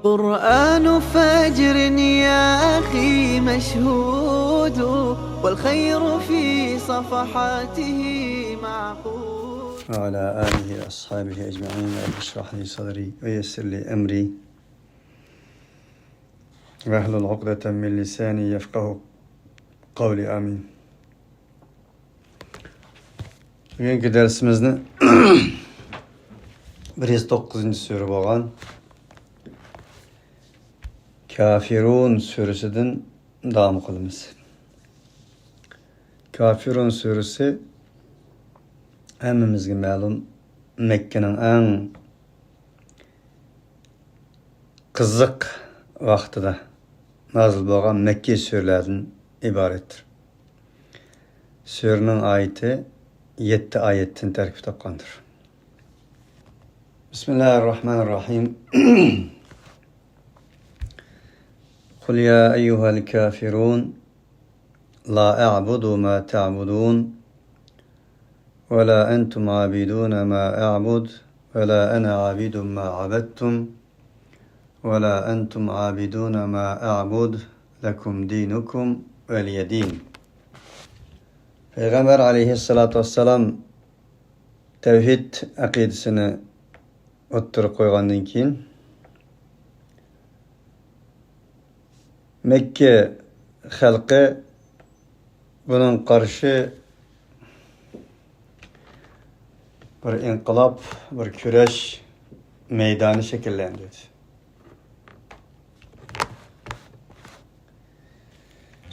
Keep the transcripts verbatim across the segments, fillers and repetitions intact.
قرآن فجر يا أخي مشهود، والخير في صفحاته معقود. وعلى آله وأصحابه أجمعين. رب اشرح لي صدري ويسر لي أمري واحلل عقدة من لساني يفقهوا قولي. آمين. بۈگۈنكى دەرسىمىزنى بىر يۈز توققۇزىنچى سۈرە بولغان كافىرۇن سۈرىسىدىن داۋام قىلىمىز. كافىرۇن سۈرىسى ھەممىمىزگە مەلۇم، مەككىنىڭ ئەڭ قىزىق ۋاقتىدا نازىل بولغان مەككىي سۈرىلەردىن ئىبارەتتۇر. سۈرىنىڭ ئايىتى يەتتە ئايەتتىن تەركىب تاپقاندۇر. بىسمىللاھىررەھمانىررەھىم. قل يا أيها الكافرون لا أعبد ما تعبدون ولا أنتم عابدون ما أعبد ولا أنا عابد ما عبدتم ولا أنتم عابدون ما أعبد لكم دينكم ولي دين. پەيغەمبەر ئەلەيھىسسالاتۇ ۋەسسالام تەۋھىد ئەقىدىسىنى ئوتتۇرىغا قويغاندىن كېيىن، مەككە خەلقى بۇنىڭغا قارشى بىر ئىنقىلاب، بىر كۈرەش مەيدانى شەكىللەندۈردى.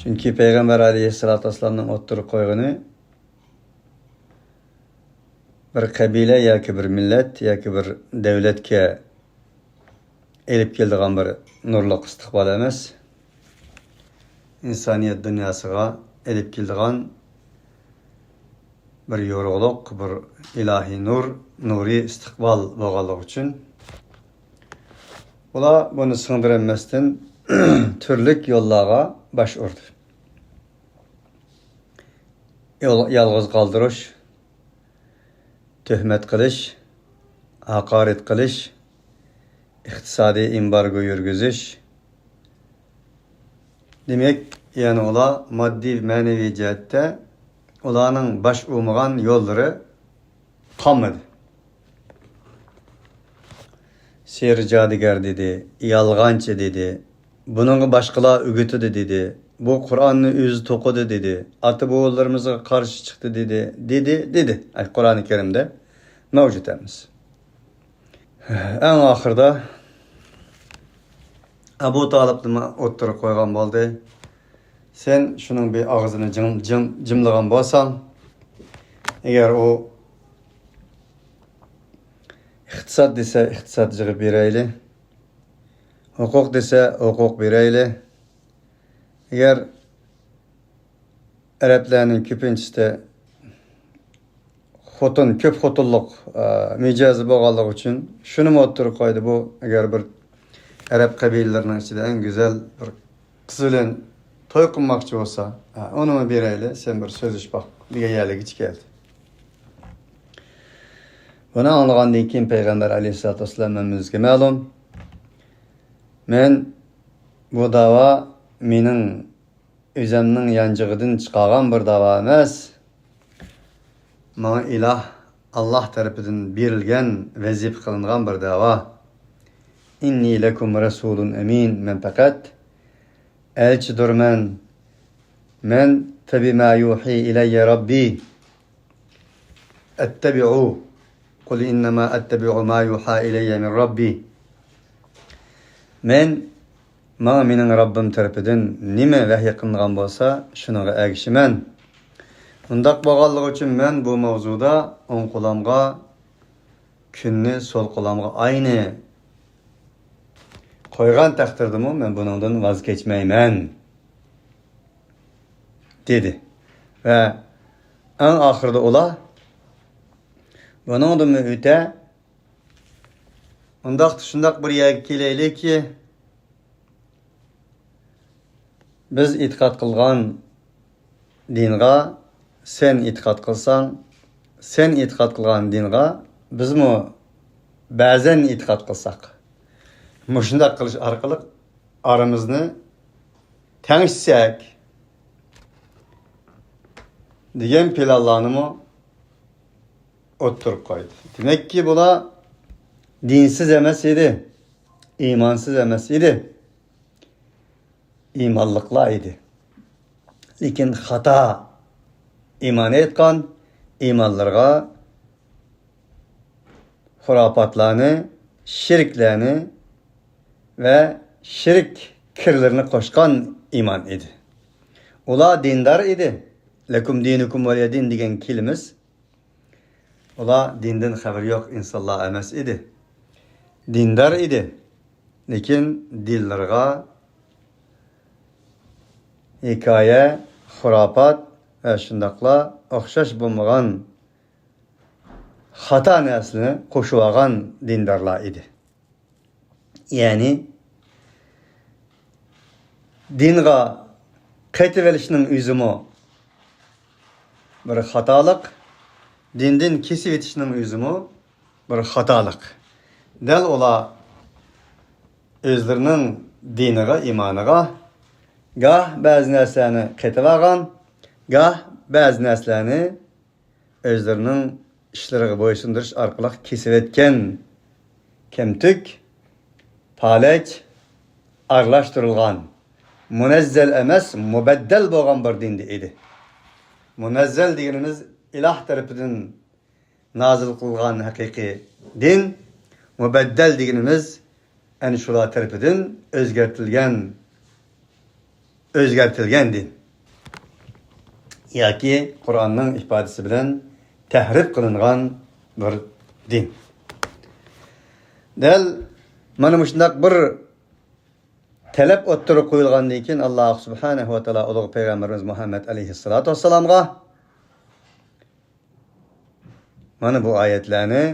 چۈنكى پەيغەمبەر ئەلەيھىسسالاتۇ ۋەسسالامنىڭ ئوتتۇرىغا قويغىنى بىر قەبىلە ياكى بىر مىللەت ياكى بىر دەۋلەتكە ئېلىپ كېلىدىغان بىر نۇرلۇق ئىستىقبال ئەمەس، ئىنسانىيەت دۇنياسىغا ئېلىپ كېلىدىغان بىر يورۇقلۇق، بىر ئىلاھىي نۇر، نۇرىي ئىستىقبال بولغانلىقى ئۈچۈن، ئۇلار بۇنى سىڭدۈرەلمەستىن، تۈرلۈك يوللارغا باش ئۇردى. يال-، يالغۇز قالدۇرۇش، تۆھمەت قىلىش، ھاقارەت قىلىش، ئىقتىسادىي ئېمبارگو يۈرگۈزۈش. دېمەك، يەنى ئۇلار ماددىي، مەنىۋى جەھەتتە ئۇلارنىڭ باش ئۇرمىغان يوللىرى قالمىدى. سېھىر جادۇگەر دېدى، يالغانچى دېدى، بۇنىڭغا باشقىلار ئۆگىتىدۇ دېدى، بۇ قۇرئاننى ئۆزى توقۇدى دېدى، ئاتا-بوۋىلىرىمىزغا قارشى چىقتى دېدى، دېدى، دېدى. ئەي، قۇرئانى كەرىمدە مەۋجۇت ئەمەس. ئەڭ ئاخىرىدا ئەبۇ تالىپنىمۇ ئوتتۇرىغا قويغان بولدى. سەن شۇنىڭ بىر ئاغزىنى جىڭ-، جىم-، جىملىغان بولساڭ، ئەگەر ئۇ ئىقتىساد دېسە، ئىقتىساد يىغىپ بېرەيلى. ھوقۇق دېسە، ھوقۇق بېرەيلى. ئەگەر ئەرەبلەرنىڭ كۆپىنچىسىدە خوتۇن، كۆپ خوتۇنلۇق، ئە، مىجەزى بولغانلىقى ئۈچۈن شۇنىمۇ ئوتتۇرىغا قويدى. بۇ ئەگەر بىر ئەرەب قەبىلىلىرىنىڭ ئىچىدە ئەڭ گۈزەل بىر قىز بىلەن توي قىلماقچى بولسا، ھە، ئۇنىمۇ بېرەيلى، سەن بىر سۆزلىشىپ باق، دېگەن يەرلىگىچە كەلدى. بۇنى ئاڭلىغاندىن كېيىن پەيغەمبەر ئەلەيھىسسالاتۇ ۋەسسالام، ھەممىمىزگە مەلۇم، مەن، بۇ داۋا مېنىڭ ئۆزەمنىڭ يانچۇقىدىن چىقارغان بىر داۋا ئەمەس. ماڭا ئىلاھ، ئاللاھ تەرىپىدىن بېرىلگەن، ۋەزىپە قىلىنغان بىر داۋا. ئىننى لەكۇم رەسۇلۇن ئەمىن. مەن پەقەت ئەلچىدۇرمەن. مەن تەبىئ ما يۇھى ئىلەييە رەببى. ئەتتەبىئۇ. قۇل ئىننەما ئەتتەبىئۇ ما يۇھا ئىلەييە مىن رەببى. مەن، ماڭا مېنىڭ رەببىم تەرىپىدىن نېمە ۋەھيى قىلىنغان بولسا، شۇنىڭغا ئەگىشىمەن. ئۇنداق بولغانلىقى ئۈچۈن مەن بۇ ماۋزۇدا ئوڭ قولۇمغا كۈننى، سول قولۇمغا ئاينى قويغان تەقدىردىمۇ مەن بۇنىڭدىن ۋاز كەچمەيمەن، دېدى. ۋە ئەڭ ئاخىرىدا ئۇلار، بۇنىڭدىنمۇ ئۆتە، ئۇنداقتا شۇنداق بىر يەرگە كېلەيلىكى، بىز ئېتىقاد قىلغان دىنغا سەن ئېتىقاد قىلساڭ، سەن ئېتىقاد قىلغان دىنغا بىزمۇ بەزەن ئېتىقاد قىلساق، مۇشۇنداق قىلىش ئارقىلىق ئارىمىزنى تەڭشىسەك دېگەن پىلانلارنىمۇ ئوتتۇرىغا قويدى. دېمەككى، بۇلار دىنسىز ئەمەس ئىدى، ئىمانسىز ئەمەس ئىدى، ئىمانلىقلار ئىدى. لېكىن خاتا ئىمان ئېيتقان، ئىمانلىرىغا خۇراپاتلارنى، شىركلەرنى ۋە شىرك كىرلىرىنى قوشقان ئىمان ئىدى. ئۇلار دىندار ئىدى. لەكۇم دىنۇكۇم ۋەلىيە دىن دېگەن كېلىمىز. ئۇلار دىندىن خەۋىرى يوق ئىنسانلار ئەمەس ئىدى. دىندار ئىدى. لېكىن دىنلىرىغا ھېكايە، خۇراپات ۋە شۇنداقلا ئوخشاش بولمىغان خاتا نەرسىنى قوشۇۋالغان دىندارلار ئىدى. يەنى دىنغا قېتىۋېلىشنىڭ ئۆزىمۇ بىر خاتالىق، دىندىن كېسىۋېتىشنىڭ ئۆزىمۇ بىر خاتالىق. دەل ئۇلار ئۆزلىرىنىڭ دىنىغا، ئىمانىغا گاھ بەزى نەرسىلەرنى قېتىۋالغان، گاھ بەزى نەرسىلەرنى ئۆزلىرىنىڭ ئىشلىرىغا بويسۇندۇرۇش ئارقىلىق كېسىۋەتكەن كەمتۈك، پالەچ، ئارىلاشتۇرۇلغان، مۇنەززەل ئەمەس، مۇبەددەل بولغان بىر دىن ئىدى. مۇنەززەل دېگىنىمىز ئىلاھ تەرىپىدىن نازىل قىلغان ھەقىقىي دىن، مۇبەددەل دېگىنىمىز ئەنە شۇلار تەرىپىدىن ئۆزگەرتىلگەن، ئۆزگەرتىلگەن دىن. ياكى قۇرئاننىڭ ئىپادىسى بىلەن تەھرىپ قىلىنغان بىر دىن. دەل مانا مۇشۇنداق بىر تەلەپ ئوتتۇرىغا قويۇلغاندىن كېيىن، ئاللاھ سۇبھانەھۇ ۋە تائالا ئۇلۇغ پەيغەمبىرىمىز مۇھەممەد ئەلەيھىسسالاتۇ ۋەسسالامغا مانا بۇ ئايەتلەرنى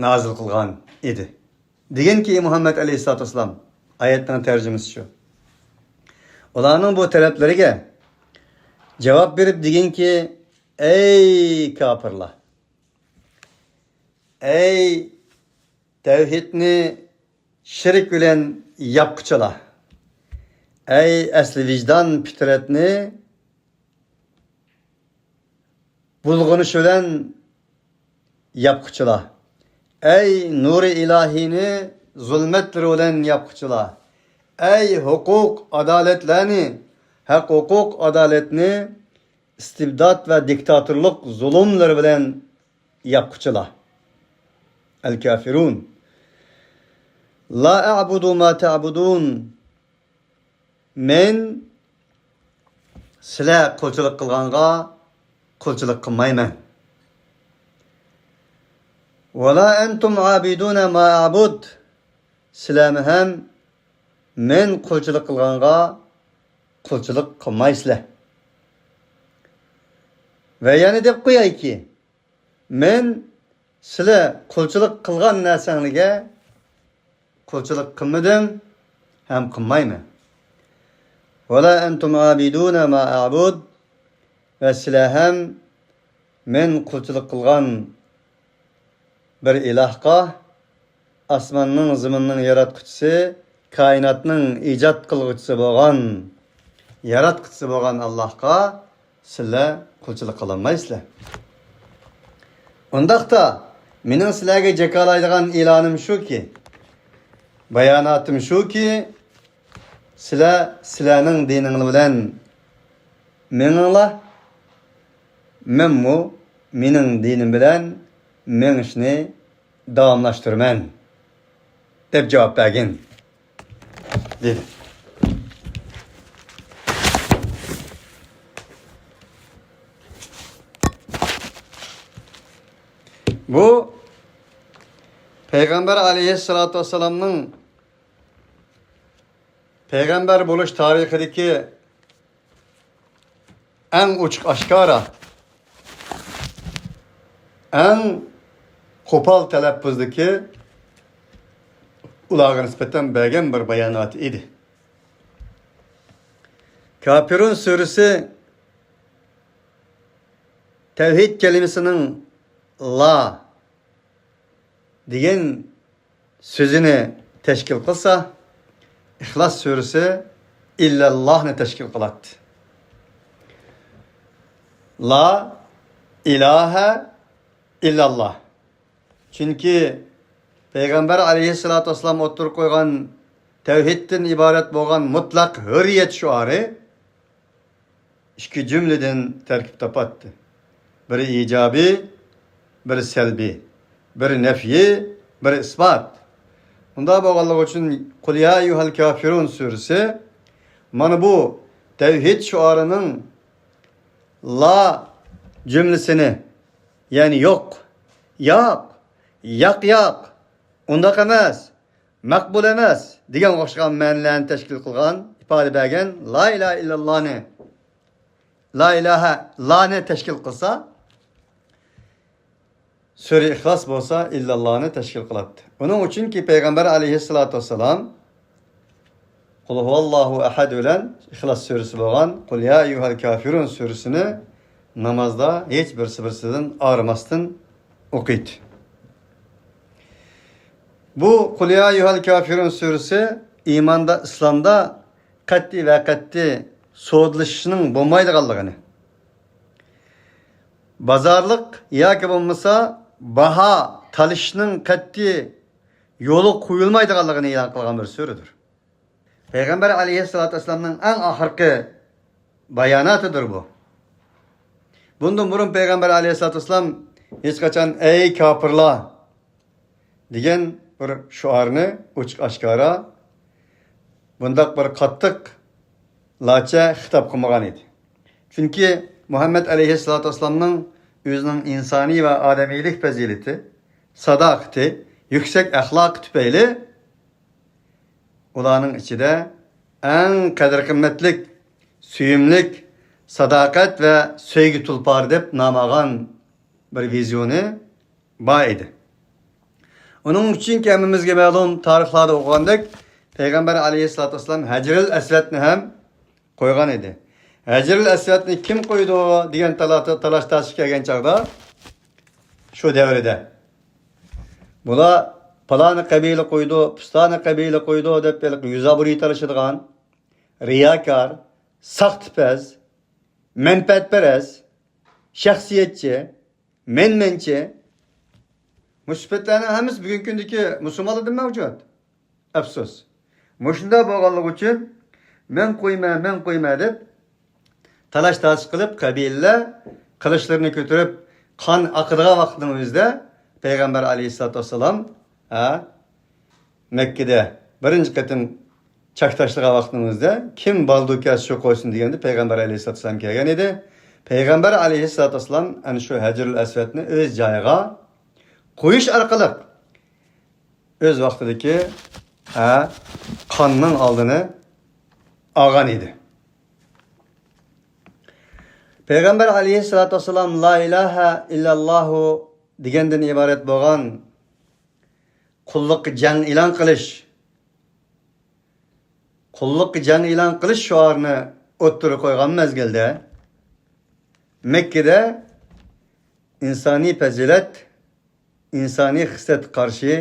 نازىل قىلغان ئىدى. دېگىنكى، مۇھەممەد ئەلەيھىسسالاتۇ ۋەسسالام، ئايەتنىڭ تەرجىمىسى شۇ. ئۇلارنىڭ بۇ تەلەپلىرىگە جاۋاب بېرىپ دېگىنكى، ئەي كاپىرلار! ئەي تەۋھىدنى شىرك بىلەن ياپقۇچىلار! ئەي ئەسلى ۋىجدان پىترەتنى بۇلغىنىش بىلەن ياپقۇچىلار! ئەي نۇرى ئىلاھىنى زۇلمەتلىرى بىلەن ياپقۇچىلار! ئەي ھوقۇق ئادالەتلەرنى، ھەق ھوقۇق ئادالەتنى ئىستىبدات ۋە دىكتاتورلۇق زۇلۇملىرى بىلەن ياپقۇچىلار! ئەل كافىرۇن. لا ئەبۇدۇ ما تەبۇدۇن. مەن سىلەر قۇلچىلىق قىلغانغا قۇلچىلىق قىلمايمەن. ۋەلا ئەنتۇم ئابىدۇنە ما ئەبۇد. سىلەرمۇ ھەم مەن قۇلچىلىق قىلغانغا قۇلچىلىق قىلمايسىلەر. ۋە يەنە دەپ قويايكى، مەن سىلەر قۇلچىلىق قىلغان نەرسەڭلىگە قۇلچىلىق قىلمىدىم ھەم قىلمايمەن. ۋەلا ئەنتۇم ئابىدۇنە ما ئەبۇد. ۋە سىلەر ھەم مەن قۇلچىلىق قىلغان بىر ئىلاھقا، ئاسماننىڭ، زېمىننىڭ ياراتقۇچىسى، كائىناتنىڭ ئىجاد قىلغۇچىسى بولغان، ياراتقۇچىسى بولغان ئاللاھقا سىلەر قۇلچىلىق قىلالمايسىلەر. ئۇنداقتا، مېنىڭ سىلەرگە جاكارلايدىغان ئېلانىم شۇكى، باياناتىم شۇكى، سىلەر سىلەرنىڭ دىنىڭلار بىلەن مېڭىڭلار، مەنمۇ مېنىڭ دىنىم بىلەن مېڭىشنى داۋاملاشتۇرىمەن، دەپ جاۋاب بەرگىن، دېدى. بۇ پەيغەمبەر ئەلەيھىسسالاتۇ ۋەسسالامنىڭ پەيغەمبەر بولۇش تارىخىدىكى ئەڭ ئوچۇق ئاشكارا، ئەڭ قوپال تەلەپپۇزدىكى ئۇلارغا نىسبەتەن بەرگەن بىر باياناتى ئىدى. كاپىرۇن سۈرىسى تەۋھىد كەلىمىسىنىڭ لا دېگەن سۆزىنى تەشكىل قىلسا، ئىخلاس سۈرىسى ئىللەللاھنى تەشكىل قىلاتتى. لا ئىلاھە ئىللەللاھ. چۈنكى پەيغەمبەر ئەلەيھىسسالاتۇ ۋەسسالام ئوتتۇرىغا قويغان تەۋھىدتىن ئىبارەت بولغان مۇتلەق ھۆرىيەت شوئارى ئىككى جۈملىدىن تەركىب تاپاتتى. بىرى ئىجابىي، بىرى سەلبىي، بىرى نەفيى، بىرى ئىسپات. ئۇنداق بولغانلىقى ئۈچۈن قۇل يا ئەييۇھەل كافىرۇن سۈرىسى مانا بۇ تەۋھىد شوئارىنىڭ لا جۈملىسىنى، يەنى يوق، ياق، ياق، ياق، ئۇنداق ئەمەس، مەقبۇل ئەمەس دېگەنگە ئوخشىغان مەنىلەرنى تەشكىل قىلغان، ئىپادە بەرگەن لا ئىلاھە ئىللاللانى، لا ئىلاھە لانى تەشكىل قىلسا، سۈرە ئىخلاس بولسا ئىللاللانى تەشكىل قىلاتتى. ئۇنىڭ ئۈچۈنكى پەيغەمبەر ئەلەيھىسسالاتۇ ۋەسسالام قۇل ھۇۋاللاھۇ ئەھەد بىلەن ئىخلاس سۈرىسى بولغان قۇل يا ئەييۇھەل كافىرۇن سۈرىسىنى نامازدا ھېچ بىرسى بىرسىدىن ئايرىماستىن ئوقۇيتتى. بۇ قۇل يا ئەييۇھەل كافىرۇن سۈرىسى ئىماندا، ئىسلامدا قەتئىي ۋە قەتئىي سودىلىشىشنىڭ بولمايدىغانلىقىنى، بازارلىق ياكى بولمىسا باھا تالىشىشنىڭ قەتئىي يولى قويۇلمايدىغانلىقىنى ئېلان قىلغان بىر سۈرىدۇر. پەيغەمبەر ئەلەيھىسسالاتۇ ۋەسسالامنىڭ ئەڭ ئاخىرقى باياناتىدۇر بۇ. بۇندىن بۇرۇن پەيغەمبەر ئەلەيھىسسالاتۇ ۋەسسالام ھېچقاچان «ئەي كاپىرلار» دېگەن بىر شوئارنى ئوچۇق ئاشكارا بۇنداق بىر قاتتىق لارچە خىتاب قىلمىغان ئىدى. چۈنكى مۇھەممەد ئەلەيھىسسالاتۇ ۋەسسالامنىڭ ئۆزىنىڭ ئىنسانىي ۋە ئادەمىيلىك پەزىلىتى، ساداقىتى، يۈكسەك ئەخلاقى تۈپەيلى ئۇلارنىڭ ئىچىدە ئەڭ قەدىر-قىممەتلىك، سۆيۈملۈك، ساداقەت ۋە سۆيگۈ تۇلپارى دەپ نام ئالغان بىر ۋىزىيونى بار ئىدى. ئۇنىڭ ئۈچۈنكى ھەممىمىزگە مەلۇم، تارىخلاردا ئوقۇغاندەك، پەيغەمبەر ئەلەيھىسسالاتۇ ۋەسسالام ھەجرىل ئەسۋەدنى ھەم قويغان ئىدى. ھەجرىل ئەسۋەدنى كىم قويىدۇ دېگەن تالا-، تالاش-تارتىش كەلگەن چاغدا، شۇ دەۋردە بۇلار پالانى قەبىلە قويىدۇ، پۇستانى قەبىلە قويىدۇ دەپ ھېلىقى يۈز ئابرۇي تالىشىدىغان، رىياكار، ساختىپەز، مەنپەئەتپەرەس، شەخسىيەتچى، مەنمەنچى، مۇشۇ سۈپەتلەرنىڭ ھەممىسى بۈگۈنكى كۈندىكى مۇسۇلمانلاردا مەۋجۇت. ئەپسۇس. مۇشۇنداق بولغانلىقى ئۈچۈن مەن قويىمەن، مەن قويىمەن دەپ تالاش-تارتىش قىلىپ، قەبىلىلەر قىلىچلىرىنى كۆتۈرۈپ، قان ئاقىدىغان ۋاقىتنىڭ ئۆزىدە پەيغەمبەر ئەلەيھىسسالاتۇ ۋەسسالام، ھە، مەككىدە بىرىنچى قېتىم چاك تاشلىغان ۋاقتىمىزدا، «كىم بالدۇر كەلسە شۇ قويسۇن» دېگەندە، پەيغەمبەر ئەلەيھىسسالاتۇ ۋەسسالام كەلگەن ئىدى. پەيغەمبەر ئەلەيھىسسالاتۇ ۋەسسالام ئەنە شۇ ھەجرۇل ئەسۋەدنى ئۆز جايىغا قويۇش ئارقىلىق ئۆز ۋاقتىدىكى، ھە، قاننىڭ ئالدىنى ئالغان ئىدى. پەيغەمبەر ئەلەيھىسسالاتۇ ۋەسسالام «لا ئىلاھە ئىللاللاھۇ» دېگەندىن ئىبارەت بولغان قۇللۇققا جەڭ ئېلان قىلىش، قۇللۇققا جەڭ ئېلان قىلىش شوئارىنى ئوتتۇرىغا قويغان مەزگىلدە، مەككىدە ئىنسانىي پەزىلەت، ئىنسانىي خىسلەتكە قارشى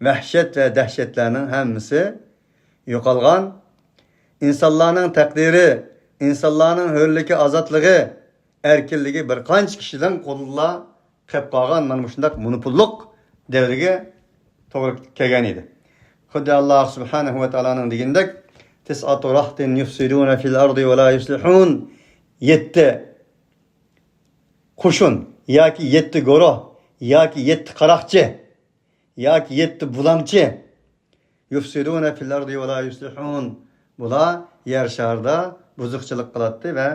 ۋەھشەت ۋە دەھشەتلەرنىڭ ھەممىسى يوقالغان، ئىنسانلارنىڭ تەقدىرى، ئىنسانلارنىڭ ھۆرلۈكى، ئازادلىقى، ئەركىنلىكى بىر قانچە كىشىنىڭ قولىدا قېلىپ قالغان مانا مۇشۇنداق مونوپوللۇق دەۋرگە توغرا كەلگەن ئىدى. خۇددى ئاللاھ سۇبھانەھۇ ۋە تائالانىڭ دېگىنىدەك، «تىسئەتۇ راھتىن يۇفسىدۇنە فىل ئەردى ۋە لا يۇسلىھۇن»، يەتتە قوشۇن ياكى يەتتە گۇرۇھ ياكى يەتتە قاراقچى ياكى يەتتە بۇلاڭچى، «يۇفسىدۇنە فىل ئەردى ۋە لا يۇسلىھۇن»، بۇلار يەر شارىدا بۇزۇقچىلىق قىلاتتى ۋە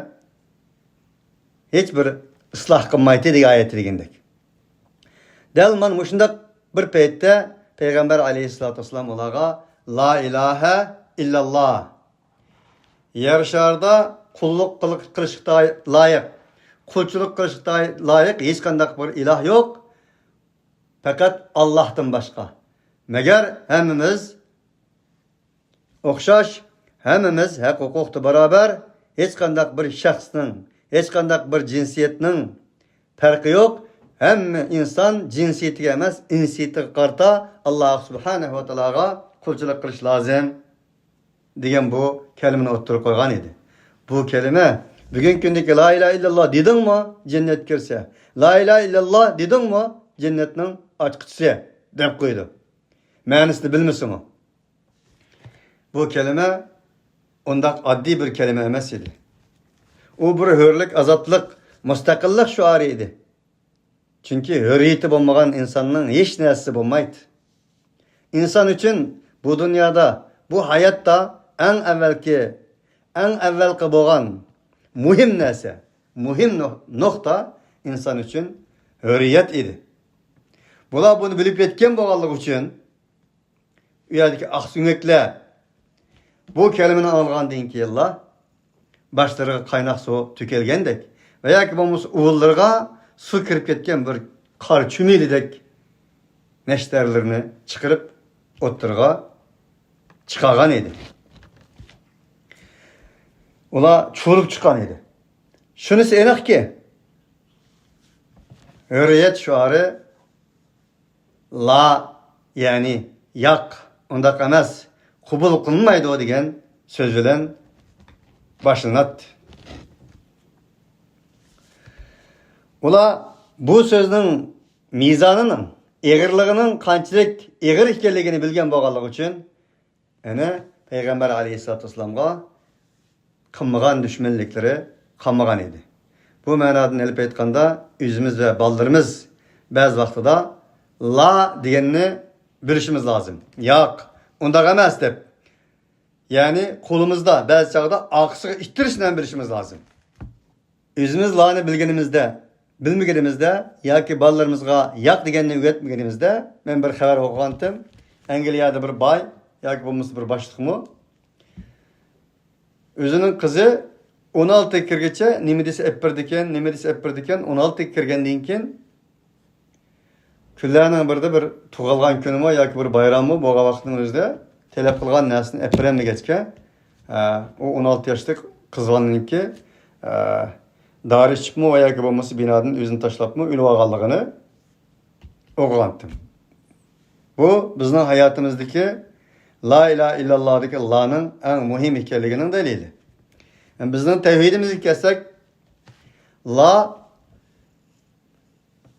ھېچ بىر ئىسلاھ قىلمايتتى دېگەن ئايەتتە دېگەندەك. دەل مانا مۇشۇنداق بىر پەيتتە پەيغەمبەر ئەلەيھىسسالاتۇ ۋەسسالام ئۇلارغا «لا ئىلاھە ئىللاللاھ»، يەر شارىدا قۇللۇق قىل-، قىلىشقا لايىق، قۇلچىلىق قىلىشقا لايىق ھېچقانداق بىر ئىلاھ يوق، پەقەت ئاللاھتىن باشقا. مەگەر ھەممىمىز ئوخشاش، ھەممىمىز ھەق-ھوقۇقتا باراۋەر، ھېچقانداق بىر شەخسنىڭ، ھېچقانداق بىر جىنسىيەتنىڭ پەرقى يوق، ھەممە ئىنسان جىنسىيىتىگە ئەمەس، ئىنسىيىتىگە قارىتا ئاللاھ سۇبھانەھۇ ۋە تائالاغا قۇلچىلىق قىلىش لازىم، دېگەن بۇ كەلىمىنى ئوتتۇرىغا قويغان ئىدى. بۇ كەلىمە بۈگۈنكى كۈندىكى لا ئىلاھە ئىللاللاھ دېدىڭمۇ، جەننەتكە كىرسە، لا ئىلاھە ئىللاللاھ دېدىڭمۇ، جەننەتنىڭ ئاچقۇچىسى، دەپ قويىدۇ. مەنىسىنى بىلمىسىمۇ. بۇ كەلىمە ئۇنداق ئاددىي بىر كەلىمە ئەمەس ئىدى. ئۇ بىر ھۆرلۈك، ئازادلىق، مۇستەقىللىق شوئارى ئىدى. چۈنكى ھۆرىيىتى بولمىغان ئىنساننىڭ ھېچ نەرسىسى بولمايدۇ. ئىنسان ئۈچۈن بۇ دۇنيادا، بۇ ھاياتتا ئەڭ ئەۋۋەلكى، ئەڭ ئەۋۋەلقى بولغان مۇھىم نەرسە، مۇھىم نۇ-، نۇقتا ئىنسان ئۈچۈن ھۆرىيەت ئىدى. بۇلار بۇنى بىلىپ يەتكەن بولغانلىقى ئۈچۈن، ئۇ يەردىكى ئاقسۆڭەكلەر بۇ كەلىمىنى ئاڭلىغاندىن كېيىنلا باشلىرىغا قايناق سۇ تۆكۈلگەندەك ۋە ياكى بولمىسا ئۇۋۇللىرىغا سۇ كىرىپ كەتكەن بىر قار چۈمۈلىدەك نەشتەرلىرىنى چىقىرىپ ئوتتۇرىغا چىقارغان ئىدى. ئۇلار چۇۋۇلۇپ چىققان ئىدى. شۇنىسى ئېنىقكى، ھۆرىيەت شوئارى لا، يەنى ياق، ئۇنداق ئەمەس، قوبۇل قىلىنمايدۇ دېگەن سۆز بىلەن باشلىناتتى. ئۇلار بۇ سۆزنىڭ مىزانىنىڭ، ئېغىرلىقىنىڭ قانچىلىك ئېغىر ئىكەنلىكىنى بىلگەن بولغانلىقى ئۈچۈن، يەنى پەيغەمبەر ئەلەيھىسسالاتۇ ۋەسسالامغا قىلمىغان دۈشمەنلىكلىرى قالمىغان ئىدى. بۇ مەنادىن ئېلىپ ئېيتقاندا، ئۆزىمىز ۋە بالىلىرىمىز بەزى ۋاقتىدا لا دېگەننى بىلىشىمىز لازىم. ياق، ئۇنداق ئەمەس دەپ، يەنى قولىمىزدا بەزى چاغدا ئارقىسىغا ئىتتىرىشنى ھەم بىلىشىمىز لازىم. ئۆزىمىز لانى بىلگىنىمىزدە، بىلمىگىنىمىزدە ياكى بالىلىرىمىزغا ياق دېگەننى ئۆگەتمىگىنىمىزدە، مەن بىر خەۋەر ئوقۇغانتىم. ئەنگلىيەدە بىر باي ياكى بولمىسا بىر باشلىقمۇ ئۆزىنىڭ قىزى ئون ئالتىگە كىرگىچە نېمە دېسە ئەپ بېرىدىكەن، نېمە دېسە ئەپ بېرىدىكەن، ئون ئالتىگە كىرگەندىن كېيىن كۈنلەرنىڭ بىرىدە بىر تۇغۇلغان كۈنىمۇ ياكى بىر بايراممۇ بولغان ۋاقىتنىڭ ئۆزىدە تەلەپ قىلغان نەرسىنى ئەپ بېرەلمىگەچكە، ئە، ئۇ ئون ئالتە ياشلىق قىز بالىنىڭكى، ئە، دارى ئىچىپمۇ ۋە ياكى بولمىسا بىنادىن ئۆزىنى تاشلاپمۇ ئۆلۈۋالغانلىقىنى ئوقۇغانتىم. بۇ بىزنىڭ ھاياتىمىزدىكى لا ئىلاھە ئىللاللاھدىكى لانىڭ ئەڭ مۇھىم ئىكەنلىكىنىڭ دەلىلى. بىزنىڭ تەۋھىدىمىزگە كەلسەك، لا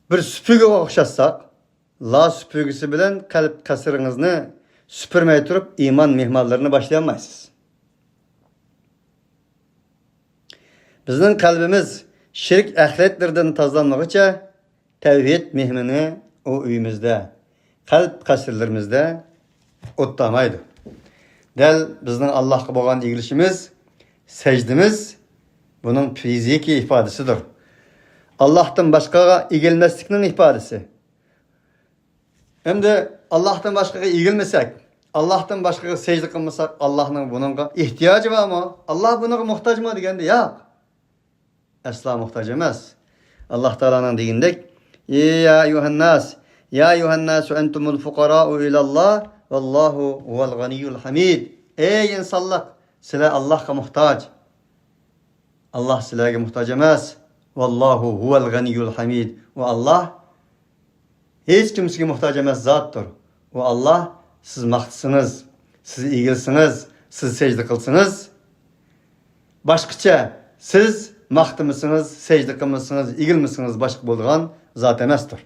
بىر سۈپۈرگىگە ئوخشاتساق، لا سۈپۈرگىسى بىلەن قەلب قەسرىڭىزنى سۈپۈرمەي تۇرۇپ ئىمان مېھمانلىرىنى باشلىيالمايسىز. بىزنىڭ قەلبىمىز شىرك ئەخلەتلىرىدىن تازىلانمىغۇچە، تەۋھىد مېھمىنى ئۇ ئۆيىمىزدە، قەلب قەسىرلىرىمىزدە ئوتتامايدۇ. دەل بىزنىڭ ئاللاھقا بولغان ئېگىلىشىمىز، سەجدىمىز بۇنىڭ فىزىكىي ئىپادىسىدۇر. ئاللاھتىن باشقىغا ئېگىلمەسلىكنىڭ ئىپادىسى. ئەمدى ئاللاھتىن باشقىغا ئېگىلمىسەك، ئاللاھتىن باشقىغا سەجدە قىلمىساق، ئاللاھنىڭ بۇنىڭغا ئېھتىياجى بارمۇ؟ ئاللاھ بۇنىڭغا موھتاجمۇ دېگەندە، ياق. ئەسلا موھتاج ئەمەس. ئاللاھ تائالانىڭ دېگىنىدەك، يا ئەييۇھەنناس، يا ئەييۇھەنناسۇ ئەنتۇمۇل فۇقەرائۇ ئىلەللاھ، ۋەللاھۇ ھۇۋەل غەنىييۇل ھەمىد. ئەي ئىنسانلىق، سىلەر ئاللاھقا موھتاج. ئاللاھ سىلەرگە موھتاج ئەمەس. ۋەللاھۇ ھۇۋەل غەنىييۇل ھەمىد. ۋە ئاللاھ ھېچ كىمسىگە موھتاج ئەمەس زاتتۇر. ۋە ئاللاھ، سىز ماختىسىڭىز، سىز ئېگىلسىڭىز، سىز سەجدە قىلسىڭىز، باشقىچە سىز ماختىمىسىڭىز، سەجدە قىلمىسىڭىز، ئېگىلمىسىڭىز باشقا بولىدىغان زات ئەمەستۇر.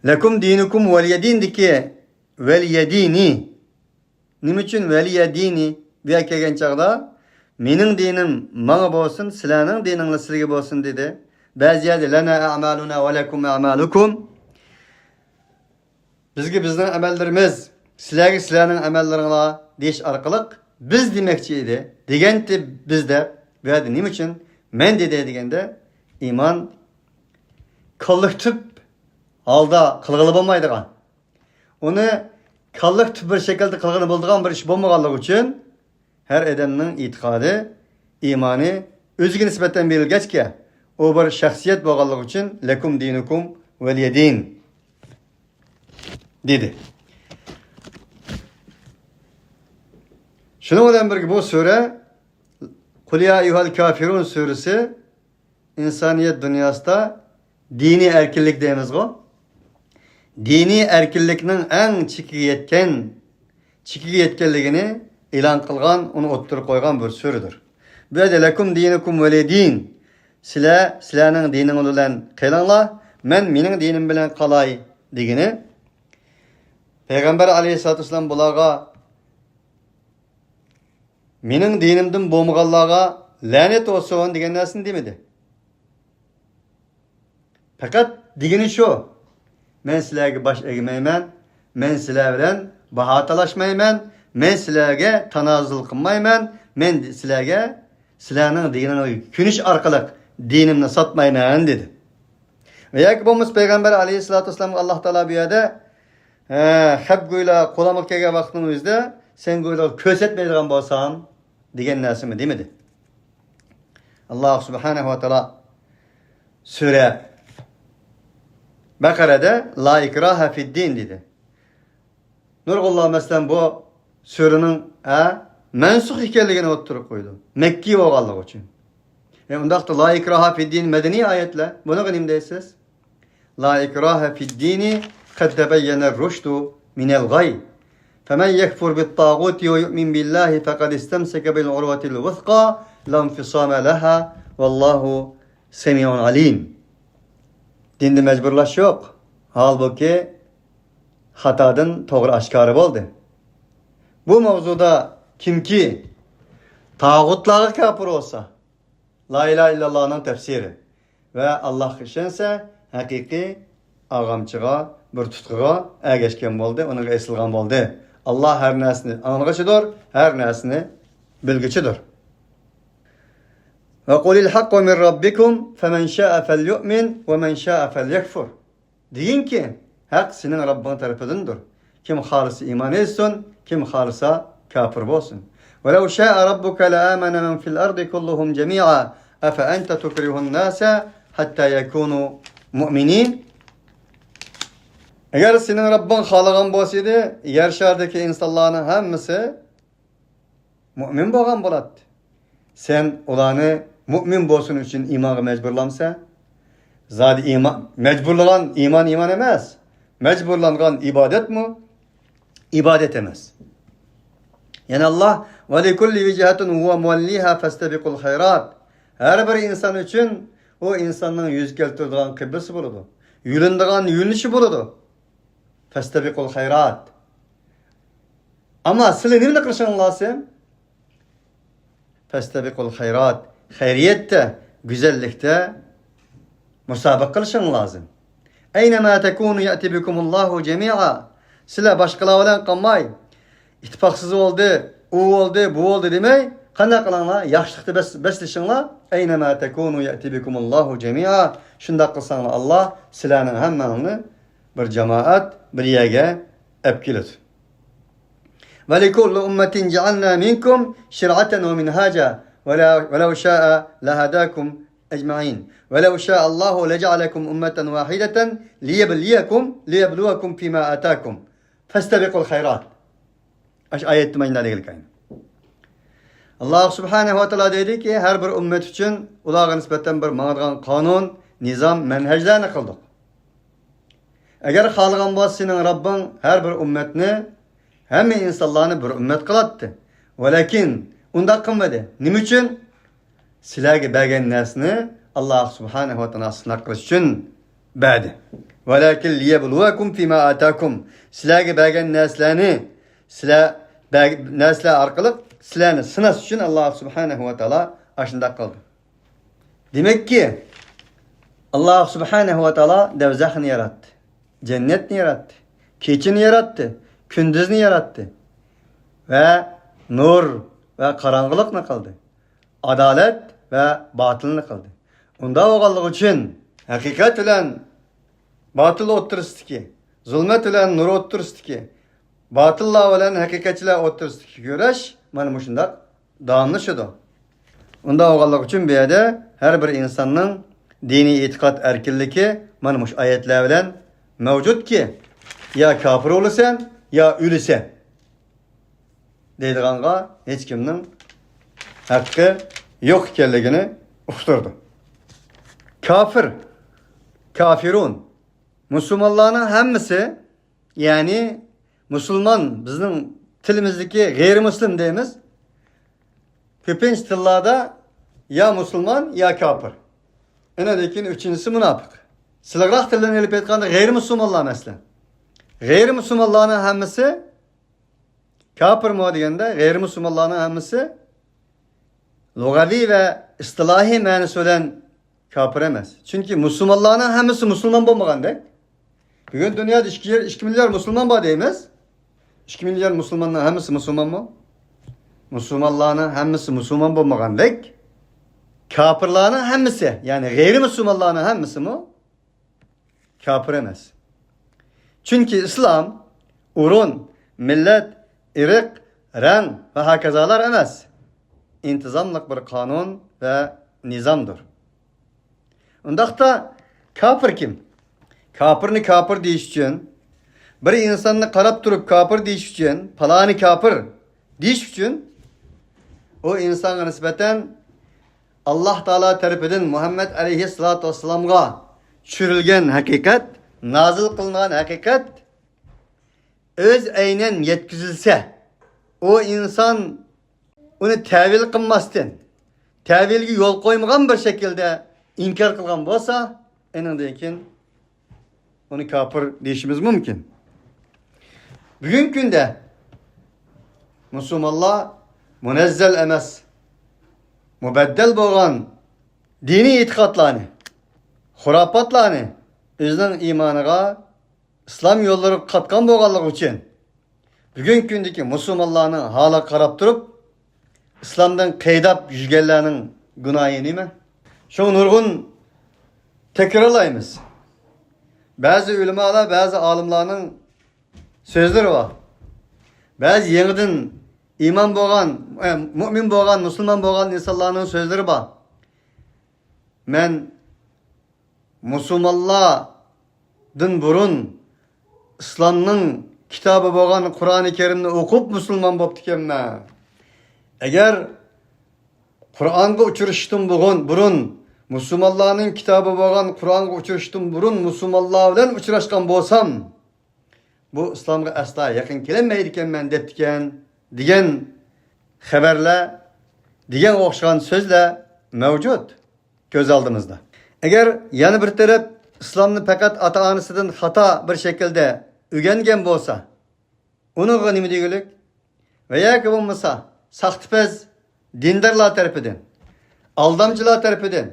لەكۇم دىنۇكۇم ۋەلىيەدىندىكى ۋەلىيەدىنى. نېمە ئۈچۈن ۋەلىيەدىنى بۇ يەرگە كەلگەن چاغدا، مېنىڭ دىنىم ماڭا بولسۇن، سىلەرنىڭ دىنىڭلار سىلەرگە بولسۇن دېدى. بەزى يەردە لەنا ئەمالۇنا ۋە لەكۇم ئەمالۇكۇم. بىزگە بىزنىڭ ئەمەللىرىمىز، سىلەرگە سىلەرنىڭ ئەمەللىرىڭلار دېيىش ئارقىلىق بىز دېمەكچى ئىدى. دېگەنتى بىز دەپ، بۇ يەردە نېمە ئۈچۈن مەن دېدى دېگەندە، ئىمان كوللېكتىپ ھالدا قىلغىلى بولمايدىغان، ئۇنى كوللېكتىپ بىر شەكىلدە قىلغىلى بولىدىغان بىر ئىش بولمىغانلىقى ئۈچۈن، ھەر ئادەمنىڭ ئېتىقادى، ئىمانى ئۆزىگە نىسبەتەن بېرىلگەچكە، ئۇ بىر شەخسىيەت بولغانلىقى ئۈچۈن، لەكۇم دىنۇكۇم ۋەلىيەدىن دېدى. شۇنىڭ بىلەن بىرگە بۇ سۈرە، قۇل يا ئەييۇھەل كافىرۇن سۈرىسى، ئىنسانىيەت دۇنياسىدا دىنىي ئەركىنلىك دەيمىزغۇ؟ دىنىي ئەركىنلىكنىڭ ئەڭ چېكىگە يەتكەن، چېكىگە يەتكەنلىكىنى ئېلان قىلغان، ئۇنى ئوتتۇرىغا قويغان بىر سۈرىدۇر. بۇ يەردە لەكۇم دىنۇكۇم ۋەلىيە دىن. سىلەر سىلەرنىڭ دىنىڭلار بىلەن قېلىڭلار، مەن مېنىڭ دىنىم بىلەن قالاي دېگىنى. پەيغەمبەر ئەلەيھىسسالاتۇ ۋەسسالام بۇلارغا مېنىڭ دىنىمدىن بولمىغانلارغا لەنەت بولسۇن دېگەن نەرسىنى دېمىدى. پەقەت دېگىنى شۇ، مەن سىلەرگە باش ئەگمەيمەن، مەن سىلەر بىلەن باھا تالاشمايمەن، مەن سىلەرگە تانازۇل قىلمايمەن، مەن سىلەرگە سىلەرنىڭ دىنىڭىزغا كۆنۈش ئارقىلىق دىنىمنى ساتمايمەن دېدى. ۋە ياكى بولمىسا پەيغەمبەر ئەلەيھىسسالاتۇ ۋەسسالامغا ئاللاھ تائالا بۇ يەردە، ھە، خەپ گويلا قولۇمغا كەلگەن ۋاقىتنىڭ ئۆزىدە سەن گويلا كۆرسەتمەيدىغان بولسام دېگەن نەرسىمۇ دېمىدى. ئاللاھ سۇبھانەھۇ ۋە تائالا سۈرە بەقەرەدە لا ئىكراھە فىددىن دېدى. نۇرغۇنلار مەسىلەن بۇ سۈرىنىڭ، ھە، مەنسۇخ ئىكەنلىكىنى ئوتتۇرىغا قويىدۇ، مەككىي بولغانلىقى ئۈچۈن. ئە، ئۇنداقتا لا ئىكراھە فىددىن مەدەنىي ئايەتلەر، بۇنىڭغا نېمە دەيسىز؟ لا ئىكراھە فىددىنى قەد تەبەييەنەر رۇشدۇ مىنەل غەي. فەمەن يەكفۇر بىت تاغۇتى ۋە يۇئمىن بىللاھى فەقەد ئىستەمسەكە بىل ئۇرۋەتىل ۋۇسقا لانفىسامە لەھا ۋەللاھۇ سەمىئۇن ئەلىم. دىندا مەجبۇرلاش يوق. ھالبۇكى، خاتادىن توغرا ئاشكارا بولدى. بۇ ماۋزۇدا كىمكى تاغۇتلارغا كاپىر بولسا، لا ئىلاھە ئىللاللانىڭ تەپسىرى ۋە ئاللاھقا ئىشەنسە، ھەقىقىي ئاغامچىغا، بىر تۇتقىغا ئەگەشكەن بولدى، ئۇنىڭغا ئېسىلغان بولدى. ئاللاھ ھەر نەرسىنى ئاڭلىغۇچىدۇر، ھەر نەرسىنى بىلگۈچىدۇر. ۋە قۇلىل ھەققۇ مىن رەببىكۇم فەمەن شائە فەليۇئمىن ۋە مەن شائە فەليەكفۇر. دېگىنكى، ھەق سېنىڭ رەببىڭ تەرىپىدىندۇر. كىم خالىسا ئىمان ئېيتسۇن، كىم خالىسا كاپىر بولسۇن. ۋەلەۋ شائە رەببۇكە لەئامەنە مەن فىل ئەردى كۇللۇھۇم جەمىئا ئەفە ئەنتە تۇكرىھۇن ناسە ھەتتا يەكۇنۇ مۇئمىنىن. ئەگەر سېنىڭ رەببىڭ خالىغان بولسىدى، يەر شارىدىكى ئىنسانلارنىڭ ھەممىسى مۇئمىن بولغان بولاتتى. سەن ئۇلارنى مۇئمىن بولسۇن ئۈچۈن ئىمانغا مەجبۇرلامسەن؟ زادى ئىمان، مەجبۇرلىغان ئىمان ئىمان ئەمەس. مەجبۇرلانغان ئىبادەتمۇ ئىبادەت ئەمەس. يەنە ئاللاھ، ۋە لىكۇللى ۋىجھەتۇن ھۇۋە مۇۋەللىھا فەستەبىقۇل خەيرات. ھەر بىر ئىنسان ئۈچۈن ئۇ ئىنساننىڭ يۈز كەلتۈرىدىغان قىبلىسى بولىدۇ. يۆلىنىدىغان يۆنىلىشى بولىدۇ. فەستەبىقۇل خەيرات. ئەمما سىلى نېمىنى قىلىشىڭ لازىم؟ فەستەبىقۇل خەيرات. خەيرىيەتتە، گۈزەللىكتە مۇسابىقە قىلىشىڭ لازىم. ئەينەما تەكۇنۇ يەتى بىكۇمۇللاھۇ جەمىئا. سىلەر باشقىلار بىلەن قالماي، ئىتتىپاقسىز بولدى، ئۇ بولدى، بۇ بولدى دېمەي، قانداق قىلىڭلار؟ ياخشىلىقتا بەس-، بەسلىشىڭلار. ئەينەما تەكۇنۇ يەتى بىكۇمۇللاھۇ جەمىئا. شۇنداق قىلساڭلار، ئاللاھ سىلەرنىڭ ھەممەڭلارنى بىر جامائەت، بىر يەرگە ئەپ كېلىدۇ. ولكل أمة جعلنا منكم شرعة ومنهاجا ولو، ولو شاء لهداكم أجمعين. ولو شاء الله لجعلكم أمة واحدة ليبليكم، ليبلوكم فيما آتاكم. فاستبقوا الخيرات. ئاشۇ ئايەتتە مانا شۇنداق دېگەنلىك. ئاللاھ سۇبھانەھۇ ۋە تائالا دەيدۇكى، ھەر بىر ئۈممەت ئۈچۈن ئۇلارغا نىسبەتەن بىر ماڭىدىغان قانۇن، نىزام، مەنھەجلەرنى قىلدۇق. ئەگەر خالىغان بولسا سېنىڭ رەببىڭ ھەر بىر ئۈممەتنى، ھەممە ئىنسانلارنى بىر ئۈممەت قىلاتتى. ۋەلەكىن ئۇنداق قىلمىدى. نېمە ئۈچۈن؟ سىلەرگە بەرگەن نەرسىنى ئاللاھ سۇبھانەھۇ ۋە تائالا سىناق قىلىش ئۈچۈن بەردى. ۋەلەكىن لىيەبلۇۋەكۇم فىما ئاتاكۇم. سىلەرگە بەرگەن نەرسىلەرنى، سىلەر بەر-، نەرسىلەر ئارقىلىق سىلەرنى سىناش ئۈچۈن ئاللاھ سۇبھانەھۇ ۋە تائالا ئاشۇنداق قىلدى. دېمەككى، ئاللاھ سۇبھانەھۇ ۋە تائالا دەۋزەخنى ياراتتى، جەننەتنى ياراتتى، كېچىنى ياراتتى، كۈندۈزنى ياراتتى ۋە نۇر ۋە قاراڭغۇلۇقنى قىلدى، ئادالەت ۋە باتىلنى قىلدى. ئۇنداق بولغانلىقى ئۈچۈن ھەقىقەت بىلەن باتىل ئوتتۇرىسىدىكى، زۇلمەت بىلەن نۇر ئوتتۇرىسىدىكى، باتىللار بىلەن ھەقىقەتچىلەر ئوتتۇرىسىدىكى كۈرەش مانا مۇشۇنداق داۋاملىشىدۇ. ئۇنداق بولغانلىقى ئۈچۈن بۇ يەردە ھەر بىر ئىنساننىڭ دىنىي ئېتىقاد ئەركىنلىكى مانا مۇشۇ ئايەتلەر بىلەن مەۋجۇتكى، يا كاپىر بولىسەن، يا ئۆلىسەن دەيدىغانغا ھېچكىمنىڭ ھەققى يوق ئىكەنلىكىنى ئۇقتۇرىدۇ. كاپىر، كافرون. مۇسۇلمانلارنىڭ ھەممىسى، يەنى مۇسۇلمان، بىزنىڭ تىلىمىزدىكى غەيرىمۇسلىم دەيمىز. كۆپىنچە تىللاردا يا مۇسۇلمان، يا كاپىر. ئۇنىڭدىن كېيىن ئۈچىنچىسى مۇناپىق. سىلىقراق تىلدىن ئېلىپ ئېيتقاندا غەيرىمۇسۇلمانلار مەسىلەن. غەيرىمۇسۇلمانلارنىڭ ھەممىسى كاپىرمۇ دېگەندە، غەيرىمۇسۇلمانلارنىڭ ھەممىسى لۇغەۋىي ۋە ئىستىلاھىي مەنىسى بىلەن كاپىر ئەمەس. چۈنكى مۇسۇلمانلارنىڭ ھەممىسى مۇسۇلمان بولمىغاندەك. بۈگۈن دۇنيادا ئىككى، ئىككى مىليار مۇسۇلمان بار دەيمىز. ئىككى مىليار مۇسۇلماننىڭ ھەممىسى مۇسۇلمانمۇ؟ مۇسۇلمانلارنىڭ ھەممىسى مۇسۇلمان بولمىغاندەك، كاپىرلارنىڭ ھەممىسى، يەنى غەيرىي مۇسۇلمانلارنىڭ ھەممىسىمۇ كاپىر ئەمەس. چۈنكى ئىسلام ئورۇن، مىللەت، ئىرق، رەڭ ۋە ھاكازالار ئەمەس. ئىنتىزاملىق بىر قانۇن ۋە نىزامدۇر. ئۇنداقتا كاپىر كىم؟ كاپىرنى كاپىر دېيىش ئۈچۈن، بىر ئىنساننى قاراپ تۇرۇپ كاپىر دېيىش ئۈچۈن، پالانى كاپىر دېيىش ئۈچۈن، ئۇ ئىنسانغا نىسبەتەن ئاللاھ تائالا تەرىپىدىن مۇھەممەد ئەلەيھىسسالاتۇ ۋەسسالامغا چۈشۈرۈلگەن ھەقىقەت، نازىل قىلىنغان ھەقىقەت ئۆز ئەينەن يەتكۈزۈلسە، ئۇ ئىنسان ئۇنى تەۋىل قىلماستىن، تەۋىلگە يول قويمىغان بىر شەكىلدە ئىنكار قىلغان بولسا، ئېنىڭدىن كېيىن ئۇنى كاپىر دېيىشىمىز مۇمكىن. بۈگۈنكى كۈندە مۇسۇلمانلار مۇنەززەل ئەمەس، مۇبەددەل بولغان دىنىي ئېتىقادلارنى، خۇراپاتلارنى ئۆزىنىڭ ئىمانىغا، ئىسلام يوللىرىغا قاتقان بولغانلىقى ئۈچۈن، بۈگۈنكى كۈندىكى مۇسۇلمانلارنىڭ ھالىغا قاراپ تۇرۇپ، ئىسلامدىن قېيىداپ يۈرگەنلەرنىڭ گۇناھى نېمە؟ شۇڭا نۇرغۇن تەكرارلايمىز. بەزى ئۆلىمالار، بەزى ئالىملارنىڭ سۆزلىرى بار. بەزى يېڭىدىن ئىمان بولغان، ئە، مۇئمىن بولغان، مۇسۇلمان بولغان ئىنسانلارنىڭ سۆزلىرى بار. مەن مۇسۇلمانلاردىن بۇرۇن ئىسلامنىڭ كىتابى بولغان قۇرئانى كەرىمنى ئوقۇپ مۇسۇلمان بوپتىكەنمەن. ئەگەر قۇرئانغا ئۇچرىشىشتىن بۇرۇن، بۇرۇن مۇسۇلمانلارنىڭ كىتابى بولغان قۇرئانغا ئۇچرىشىشتىن بۇرۇن مۇسۇلمانلار بىلەن ئۇچراشقان بولسام، بۇ ئىسلامغا ئەسلا يېقىن كېلەلمەيدىكەنمەن دەپتىكەن، دېگەن خەۋەرلەر، دېگەنگە ئوخشىغان سۆزلەر مەۋجۇت كۆز ئالدىمىزدا. ئەگەر يەنە بىر تەرەپ ئىسلامنى پەقەت ئاتا-ئانىسىدىن خاتا بىر شەكىلدە ئۆگەنگەن بولسا، ئۇنىڭغا نېمە دېگۈلۈك؟ ۋە ياكى بولمىسا ساختىپەز دىندارلار تەرىپىدىن، ئالدامچىلار تەرىپىدىن،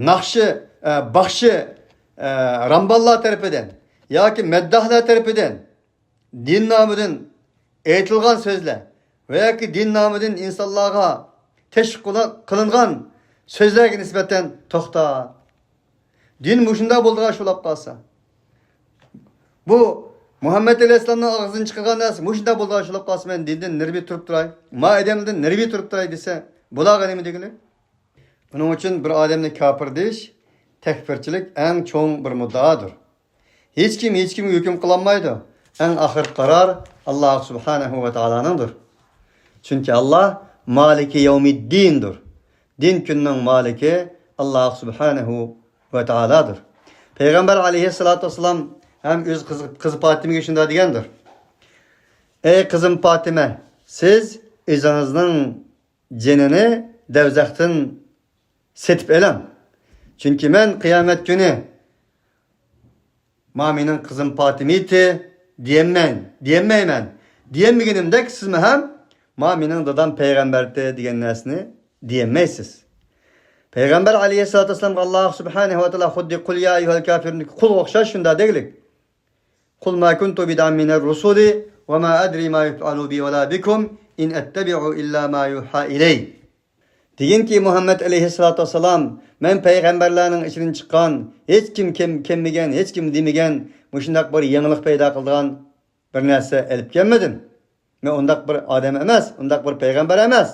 ناخشى، ئە، باخشى، ئە، رامباللار تەرىپىدىن ياكى مەدداھلار تەرىپىدىن دىن نامىدىن ئېيتىلغان سۆزلەر ۋە ياكى دىن نامىدىن ئىنسانلارغا تەشۋىق قىلىنغان سۆزلەرگە نىسبەتەن توختا. دىن مۇشۇنداق بولىدىغان شۇلاپ قالسا، بۇ مۇھەممەد ئەلەيھىسسالامنىڭ ئاغزىدىن چىقىرغان نەرسە مۇشۇنداق بولىدىغان شۇلاپ قالسا، مەن دىندىن نېرى تۇرۇپ تۇراي، ما ئادەمدىن نېرى تۇرۇپ تۇراي دېسە، بۇلارغا نېمە دېگىلى؟ ئۇنىڭ ئۈچۈن بىر ئادەمنى كاپىر دېيىش، تەكپىرچىلىك ئەڭ چوڭ بىر مۇددىئادۇر. ھېچكىم ھېچكىمگە ھۆكۈم قىلالمايدۇ. ئەڭ ئاخىرقى قارار ئاللاھ سۇبھانەھۇ ۋە تائالانىڭدۇر. چۈنكى ئاللاھ مالىكى يەۋمىددىندۇر. دىن كۈنىنىڭ مالىكى ئاللاھ سۇبھانەھۇ ۋە تائالادۇر. پەيغەمبەر ئەلەيھىسسالاتۇ ۋەسسالام ھەم ئۆز قىزى، قىزى پاتىمىگە شۇنداق دېگەندۇر: ئەي قىزىم پاتىمە، سىز ئۆزىڭىزنىڭ جېنىنى دەۋزەختىن سېتىپ ئېلىڭ. چۈنكى مەن قىيامەت كۈنى ما مېنىڭ قىزىم پاتىمىتى دېيەلمەن، دېيەلمەيمەن. دېيەلمىگىنىمدەك سىزمۇ ھەم ما مېنىڭ دادام پەيغەمبەرتى دېگەن نەرسىنى دېيەلمەيسىز. پەيغەمبەر ئەلەيھىسسالاتۇ ۋەسسالامغا ئاللاھ سۇبھانەھۇ ۋە تائالا خۇددى قۇل يا ئەييۇھەل كافىرۇندىكى قۇلغا ئوخشاش شۇنداق دېگۈلۈك. قل ما كنت بدعا من الرسل وما أدري ما يفعل بي ولا بكم إن أتبع إلا ما يوحى إلي. دېگىنكى، مۇھەممەد ئەلەيھىسسالاتۇ ۋەسسالام، مەن پەيغەمبەرلەرنىڭ ئىچىدىن چىققان، ھېچكىم كەم-، كەممىگەن، ھېچكىم دېمىگەن، مۇشۇنداق بىر يېڭىلىق پەيدا قىلىدىغان بىر نەرسە ئېلىپ كەلمىدىم. مەن ئۇنداق بىر ئادەم ئەمەس، ئۇنداق بىر پەيغەمبەر ئەمەس.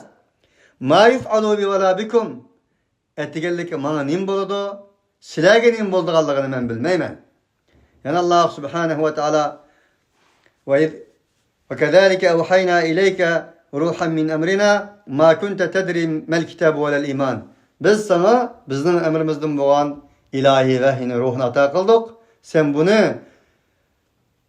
ما يفعل بي ولا بكم. ئەتىگەنلىكى ماڭا نېمە بولىدۇ، سىلەرگە نېمە بولىدىغانلىقىنى مەن بىلمەيمەن. يەنە ئاللاھ سۇبھانەھۇ ۋە تائالا، وإذ، وكذلك أوحينا إليك روحا من أمرنا ما كنت تدري ما الكتاب ولا الإيمان. بىز ساڭا بىزنىڭ ئەمرىمىزدىن بولغان ئىلاھىي ۋەھيىنى، روھنى ئاتا قىلدۇق. سەن بۇنى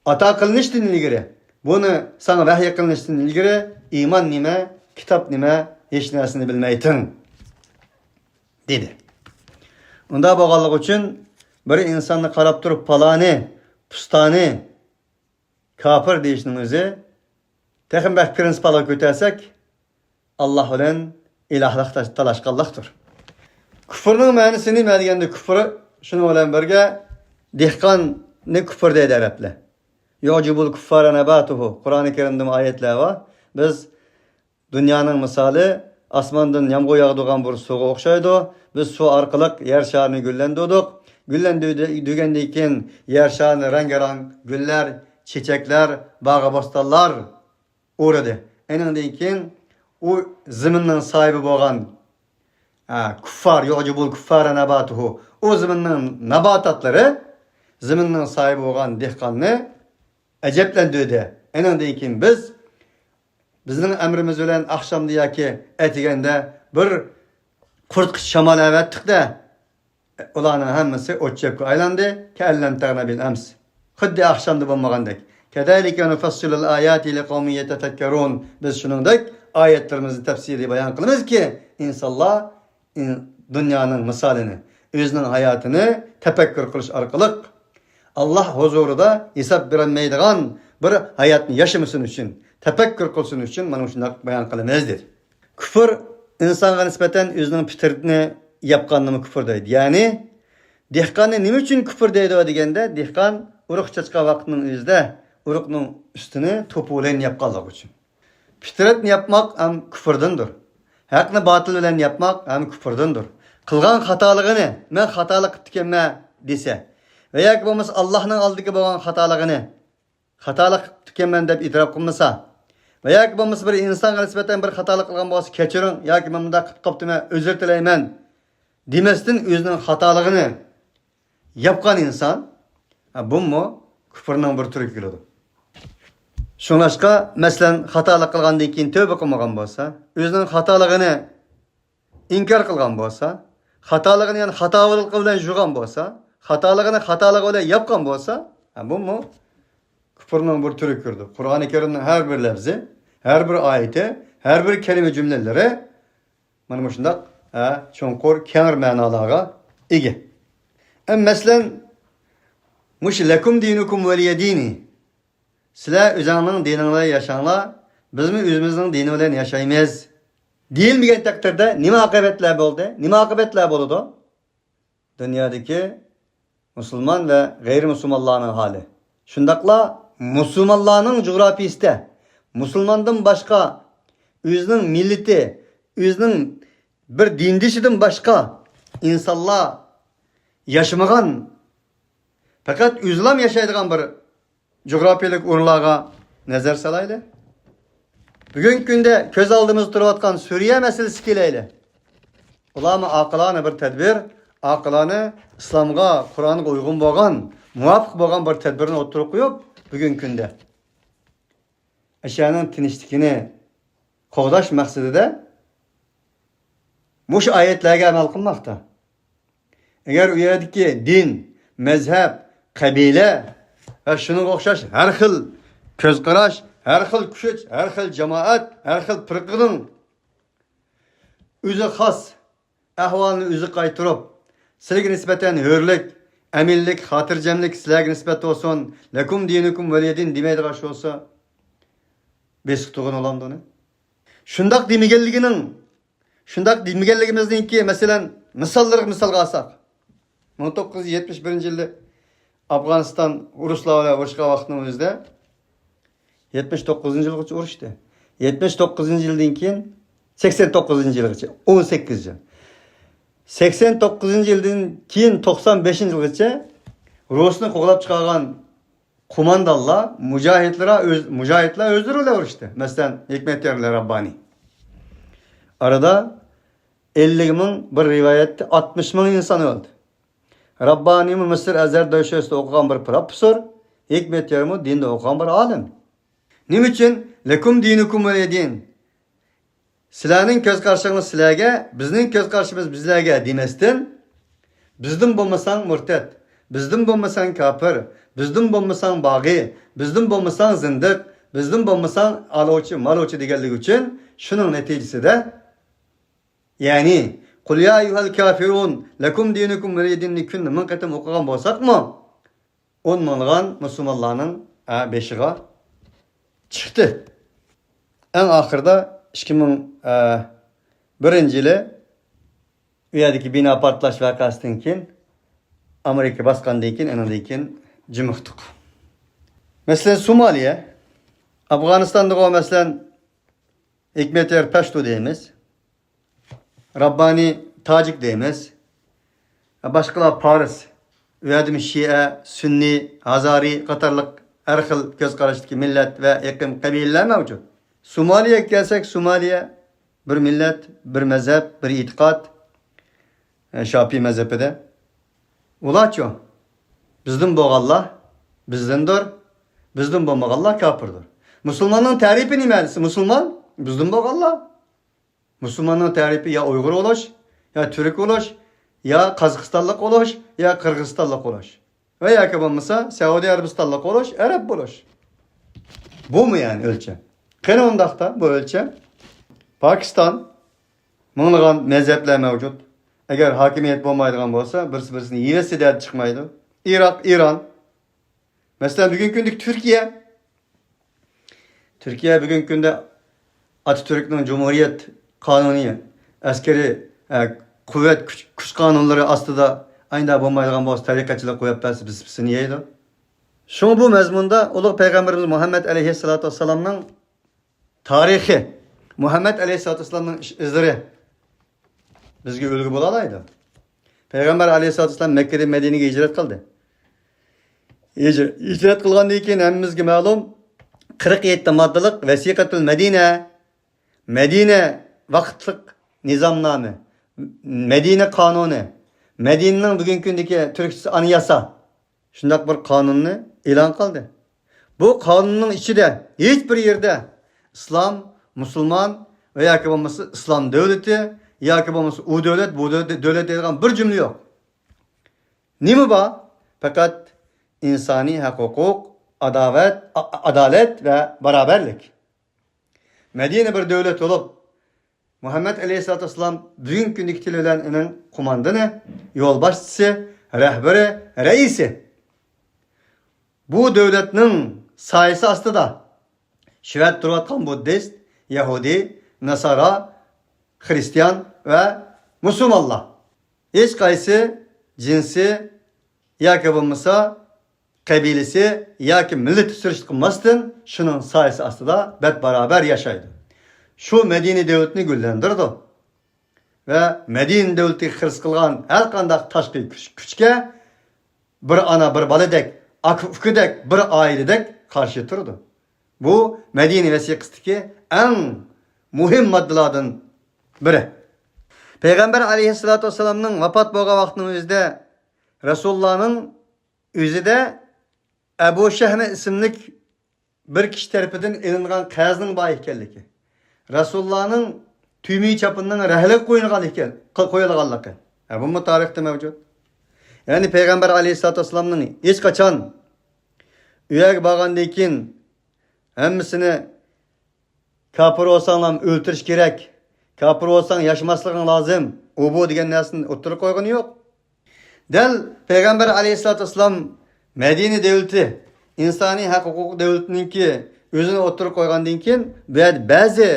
ئاتا قىلىنىشتىن ئىلگىرى، بۇنى ساڭا ۋەھيى قىلىنىشتىن ئىلگىرى ئىمان نېمە، كىتاب نېمە، ھېچ نەرسىنى بىلمەيتتىڭ، دېدى. ئۇنداق بولغانلىقى ئۈچۈن بىر ئىنساننى قاراپ تۇرۇپ، پالانى، پۇستانى، كاپىر دېيىشنىڭ ئۆزى تېخىمۇ بەك پرىنسىپالغا كۆتەرسەك، ئاللاھ بىلەن ئىلاھلىق تاش-، تالاشقانلىقتۇر. كۇفرنىڭ مەنىسى نېمە دېگەندە، كۇفر شۇنىڭ بىلەن بىرگە دېھقاننى كۇفر دەيدۇ ئەرەبلەر. يعجب الكفار نباته. قۇرئانى كەرىمدىمۇ ئايەتلەر بار. بىز دۇنيانىڭ مىسالى ئاسماندىن يامغۇر ياغىدىغان بىر سۇغا ئوخشايدۇ. بىز سۇ ئارقىلىق يەر شارىنى گۈللەندۈردۇق. گۈللەندۈرگەندىن كېيىن يەر شارىنى رەڭگارەڭ گۈللەر، چېچەكلەر، باغ-بوستانلار ئورىدى. ئېنىڭدىن كېيىن ئۇ زېمىننىڭ ساھىبى بولغان، ھە، كۇففار، يعجب الكفار نباته، ئۇ زېمىننىڭ ناباتاتلىرى زېمىننىڭ ساھىبى بولغان دېھقاننى ئەجەبلەندۈردى. ئېنىڭدىن كېيىن بىز، بىزنىڭ ئەمرىمىز بىلەن ئاخشامدا ياكى ئەتىگەندە بىر قۇرۇتقۇچ شامال ئەۋەتتۇق-دە، ئۇلارنىڭ ھەممىسى ئوت-چۆپكە ئايلاندى. كأن لم تغن بالأمس. خۇددى ئاخشامدا بولمىغاندەك. كذلك نفصل الآيات لقوم يتفكرون. بىز شۇنىڭدەك ئايەتلىرىمىزنى تەپسىلىي بايان قىلىمىزكى، ئىنسانلار ئىن-، دۇنيانىڭ مىسالىنى، ئۆزىنىڭ ھاياتىنى تەپەككۇر قىلىش ئارقىلىق، ئاللاھ ھۇزۇرىدا ھېساب بېرەلمەيدىغان بىر ھاياتنى ياشىمىسۇن ئۈچۈن، تەپەككۇر قىلسۇن ئۈچۈن مانا شۇنداق بايان قىلىمىز، دېدى. كۇفر ئىنسانغا نىسبەتەن ئۆزىنىڭ پىترىتىنى ياپقاننىمۇ كۇفر دەيدۇ. يەنى، دېھقاننى نېمە ئۈچۈن كۇفر دەيدۇ دېگەندە، دېھقان ئۇرۇق چاچقان ۋاقىتنىڭ ئۆزىدە ئۇرۇقنىڭ ئۈستىنى توپا بىلەن ياپقانلىقى ئۈچۈن. پىترەتنى ياپماق ھەم كۇفردىندۇر. ھەقنى باتىل بىلەن ياپماق ھەم كۇفردىندۇر. قىلغان خاتالىقىنى، مەن خاتالىق قىپتىكەنمەن دېسە، ۋە ياكى بولمىسا ئاللاھنىڭ ئالدىدىكى بولغان خاتالىقىنى، خاتالىق قىپتىكەنمەن دەپ ئېتىراپ قىلمىسا، ۋە ياكى بولمىسا بىر ئىنسانغا نىسبەتەن بىر خاتالىق قىلغان بولسا، كەچۈرۈڭ ياكى مەن مۇنداق قىلىپ قاپتىمەن، ئۆزۈر تىلەيمەن دېمەستىن ئۆزىنىڭ خاتالىقىنى ياپقان ئىنسان، ھە، بۇمۇ كۇفرنىڭ بىر تۈرىگە كىرىدۇ. شۇڭلاشقا، مەسىلەن، خاتالىق قىلغاندىن كېيىن تەۋبە قىلمىغان بولسا، ئۆزىنىڭ خاتالىقىنى ئىنكار قىلغان بولسا، خاتالىقىنى يەنە خاتالىقى بىلەن يۇغان بولسا، خاتالىقىنى خاتالىقى بىلەن ياپقان بولسا، ھە، بۇمۇ كۇفرنىڭ بىر تۈرىگە كىرىدۇ. قۇرئانى كەرىمنىڭ ھەر بىر لەپزى، ھەر بىر ئايىتى، ھەر بىر كەلىمە جۈملىلىرى مانا مۇشۇنداق، ھە، چوڭقۇر، كەڭرى مەنالارغا ئىگە. ئەم، مەسىلەن، مۇشۇ لەكۇم دىنۇكۇم ۋەلىيە دىنى. سىلەر ئۆزۈڭنىڭ دىنىڭ بىلەن ياشاڭلار، بىزمۇ ئۆزىمىزنىڭ دىنى بىلەن ياشايمىز دېيىلمىگەن تەقدىردە نېمە ئاقىۋەتلەر بولدى؟ نېمە ئاقىۋەتلەر بولىدۇ؟ دۇنيادىكى مۇسۇلمان ۋە غەيرىي مۇسۇلمانلارنىڭ ھالى. شۇنداقلا مۇسۇلمانلارنىڭ جۇغراپىيىسىدە مۇسۇلماندىن باشقا، ئۆزىنىڭ مىللىتى، ئۆزىنىڭ بىر دىندىشىدىن باشقا ئىنسانلار ياشىمىغان، پەقەت ئۆزىلام ياشايدىغان بىر جۇغراپىيەلىك ئورۇنلارغا نەزەر سالايلى. بۈگۈنكى كۈندە كۆز ئالدىمىزدا تۇرۇۋاتقان سۈرىيە مەسىلىسى كېلەيلى. ئۇلارمۇ ئاقىلانە بىر تەدبىر، ئاقىلانە ئىسلامغا، قۇرئانغا ئۇيغۇن بولغان، مۇۋاپىق بولغان بىر تەدبىرنى ئوتتۇرىغا قويۇپ، بۈگۈنكى كۈندە ئەشيانىڭ تىنچلىقىنى قوغداش مەقسىتىدە مۇشۇ ئايەتلەرگە ئەمەل قىلماقتا. ئەگەر ئۇ يەردىكى دىن، مەزھەپ، قەبىلە ۋە شۇنىڭغا ئوخشاش ھەر خىل كۆز قاراش، ھەر خىل كۈچ، ھەر خىل جامائەت، ھەر خىل پىرقىنىڭ ئۆزى خاس ئەھۋالنى ئۆزى قايتۇرۇپ، سىلىگە نىسبەتەن ھۆرلۈك، ئەمىنلىك، خاتىرجەملىك سىلەرگە نىسبەت بولسۇن، لەكۇم دىنۇكۇم ۋەلىيە دىن دېمەيدىغان ئىش بولسا، بېسىق تۇغۇن بولامدۇ ئۇنى؟ شۇنداق دېمىگەنلىكىنىڭ، شۇنداق دېمىگەنلىكىمىزنىڭكى، مەسىلەن، مىساللىرىغا مىسالغا ئالساق، مىڭ توققۇز يۈز يەتمىش بىرىنچى يىلى ئافغانىستان ئۇرۇشلار بىلەن ئۇرۇشقان ۋاقىتنىڭ ئۆزىدە، يەتمىش توققۇزىنچى يىلغىچە ئۇرۇشتى. يەتمىش توققۇزىنچى يىلدىن كېيىن، سەكسەن توققۇزىنچى يىلغىچە، ئون سەككىز يىل. سەكسەن توققۇزىنچى يىلدىن كېيىن توقسان بەشىنچى يىلغىچە رۇسنى قوغلاپ چىقارغان قوماندانلار، مۇجاھىدلار ئۆز-، مۇجاھىدلار ئۆزلىرى بىلەن ئۇرۇشتى. مەسىلەن، ھېكمەتيار بىلەن راببانى. ئارىدا ئەللىك مىڭ، بىر رىۋايەتتە ئاتمىش مىڭ ئىنسان ئۆلدى. راببانىمۇ مىسىر ئەزھەر دەيشۆسىدە ئوقۇغان بىر پروفېسسور، ھېكمەتيارمۇ دىندا ئوقۇغان بىر ئالىم. نېمە ئۈچۈن؟ لەكۇم دىنۇكۇم ۋەلىيە دىن. سىلەرنىڭ كۆز قارىشىڭىز سىلەرگە، بىزنىڭ كۆز قارىشىمىز بىزلەرگە دېمەستىن، بىزدىن بولمىساڭ مۇرتەت، بىزدىن بولمىساڭ كاپىر، بىزدىن بولمىساڭ باغى، بىزدىن بولمىساڭ زىندىق، بىزدىن بولمىساڭ ئالۇچى، مالۇچى دېگەنلىكى ئۈچۈن شۇنىڭ نەتىجىسىدە، يەنى، قۇل يا ئەييۇھەل كافىرۇن، لەكۇم دىنۇكۇم ۋەلىيە دىننى كۈندە مىڭ قېتىم ئوقۇغان بولساقمۇ، ئون مىڭلىغان مۇسۇلمانلارنىڭ، ئە، بېشىغا چىقتى. ئەڭ ئاخىرىدا ئىككى مىڭ بىرىنچى يىلى ئۇ يەردىكى بىنا پارتلاش ۋەقەسىدىن كېيىن، ئامېرىكا باسقاندىن كېيىن، ئېنىڭدىن كېيىن جىمىقتۇق. مەسىلەن، سومالىيە، ئافغانىستاندىغۇ، مەسىلەن، ھېكمەتيار پەشتۇ دەيمىز، راببانى تاجىك دەيمىز، باشقىلار پارس، ئۇ يەردىمۇ شىئە، سۈننىي، ھازارى قاتارلىق ھەر خىل كۆز قاراشتىكى مىللەت ۋە ئېقىم، قەبىلىلەر مەۋجۇت. سومالىيەگە كەلسەك، سومالىيە بىر مىللەت، بىر مەزھەپ، بىر ئېتىقاد، ئە، شاپىي مەزھىپىدە. ئۇلارچۇ؟ بىزدىن بولغانلار بىزدىندۇر، بىزدىن بولمىغانلار كاپىردۇر. مۇسۇلماننىڭ تەرىپى نېمە دېسە، مۇسۇلمان بىزدىن بولغانلار. مۇسۇلماننىڭ تەرىپى يا ئۇيغۇر بولۇش، يا تۈرك بولۇش، يا قازاقىستانلىق بولۇش، يا قىرغىزىستانلىق بولۇش. ۋە ياكى بولمىسا سەئۇدى ئەرەبىستانلىق بولۇش، ئەرەب بولۇش. بۇمۇ يەنى ئۆلچەم. قېنى ئۇنداقتا بۇ ئۆلچەم؟ پاكىستان، مىڭلىغان مەزھەپلەر مەۋجۇت. ئەگەر ھاكىمىيەت بولمايدىغان بولسا، بىرسى بىرسىنى يېۋەتسە دەردى چىقمايدۇ. ئىراق، ئىران. مەسىلەن، بۈگۈنكى كۈندىكى تۈركىيە. تۈركىيە بۈگۈنكى كۈندە ئاتاتۈركنىڭ جۇمھۇرىيەت قانۇنى، ئەسكىرىي، ئە، قۇۋۋەت، كۈچ، كۈچ قانۇنلىرى ئاستىدا ئاينىدا بولمايدىغان بولسا، تەرىقەتچىلىك قويۇپ بەرسە، بىز، بىزنى يەيدۇ. شۇڭا بۇ مەزمۇندا ئۇلۇغ پەيغەمبىرىمىز مۇھەممەد ئەلەيھىسسالاتۇ ۋەسسالامنىڭ تارىخى، مۇھەممەد ئەلەيھىسسالاتۇ ۋەسسالامنىڭ ئىش ئىزلىرى بىزگە ئۈلگە بولالايدۇ. پەيغەمبەر ئەلەيھىسسالاتۇ ۋەسسالام مەككىدىن مەدىنىگە ھىجرەت قىلدى. ھىج-، ھىجرەت قىلغاندىن كېيىن ھەممىمىزگە مەلۇم، قىرىق يەتتە ماددىلىق ۋەسىقەتۇل مەدىنە، مەدىنە ۋاقىتلىق نىزامنامە، مەدىنە قانۇنى، مەدىنىنىڭ بۈگۈنكى كۈندىكى تۈركچىسى ئانىياسا، شۇنداق بىر قانۇننى ئېلان قىلدى. بۇ قانۇننىڭ ئىچىدە ھېچ بىر يەردە ئىسلام، مۇسۇلمان ۋە ياكى بولمىسا ئىسلام دۆلىتى ياكى بولمىسا ئۇ دۆلەت، بۇ دۆلەت، دۆلەت دەيدىغان بىر جۈملە يوق. نېمە بار؟ پەقەت ئىنسانىي ھەق-ھوقۇق، ئاداۋەت، ئا-، ئادالەت ۋە باراۋەرلىك. مەدىنە بىر دۆلەت بولۇپ، مۇھەممەد ئەلەيھىسسالاتۇ ۋەسسالام بۈگۈنكى كۈندىكى تىل بىلەن ئۇنىڭ قوماندانى، يولباشچىسى، رەھبىرى، رەئىسى. بۇ دۆلەتنىڭ سايىسى ئاستىدا شۇ يەردە تۇرۇۋاتقان بۇددىست، يەھۇدىي، ناسارا، خىرىستىيان ۋە مۇسۇلمانلار. ھېچقايسى جىنسى ياكى بولمىسا قەبىلىسى ياكى مىللىتى سۈرۈشتە قىلماستىن، شۇنىڭ سايىسى ئاستىدا بەت باراۋەر ياشايدۇ. شۇ مەدىنە دۆلىتىنى گۈللەندۈرىدۇ. ۋە مەدىنە دۆلىتىگە خىرىس قىلغان ھەر قانداق تاشقى كۈچ، كۈچكە بىر ئانا، بىر بالىدەك، ئاكا، ئۇكىدەك، بىر ئائىلىدەك قارشى تۇرىدۇ. بۇ مەدىنە ۋەسىقىسىدىكى ئەڭ مۇھىم ماددىلاردىن بىرى. پەيغەمبەر ئەلەيھىسسالاتۇ ۋەسسالامنىڭ ۋاپات بولغان ۋاقتىنىڭ ئۆزىدە رەسۇلۇللانىڭ ئۆزىدە ئەبۇ شەھمە ئىسىملىك بىر كىشى تەرىپىدىن ئېلىنغان قەرزنىڭ بار ئىكەنلىكى، رەسۇلۇللانىڭ تۈيمە چاپىنىنىڭ رەھلىگە قويۇلغان ئىكەن، قو-، قويۇلغانلىقى. ھە، بۇمۇ تارىختا مەۋجۇت. يەنى پەيغەمبەر ئەلەيھىسسالاتۇ ۋەسسالامنىڭ ھېچقاچان ئۇ يەرگە بارغاندىن كېيىن ھەممىسىنى كاپىر بولساڭلام ئۆلتۈرۈش كېرەك، كاپىر بولساڭ ياشىماسلىقىڭ لازىم، ئۇ بۇ دېگەن نەرسىنى ئوتتۇرىغا قويغىنى يوق. دەل پەيغەمبەر ئەلەيھىسسالاتۇ ۋەسسالام مەدىنە دۆلىتى، ئىنسانىي ھەق ھوقۇق دۆلىتىنىڭكى ئۆزىنى ئوتتۇرىغا قويغاندىن كېيىن، بۇ يەردە بەزى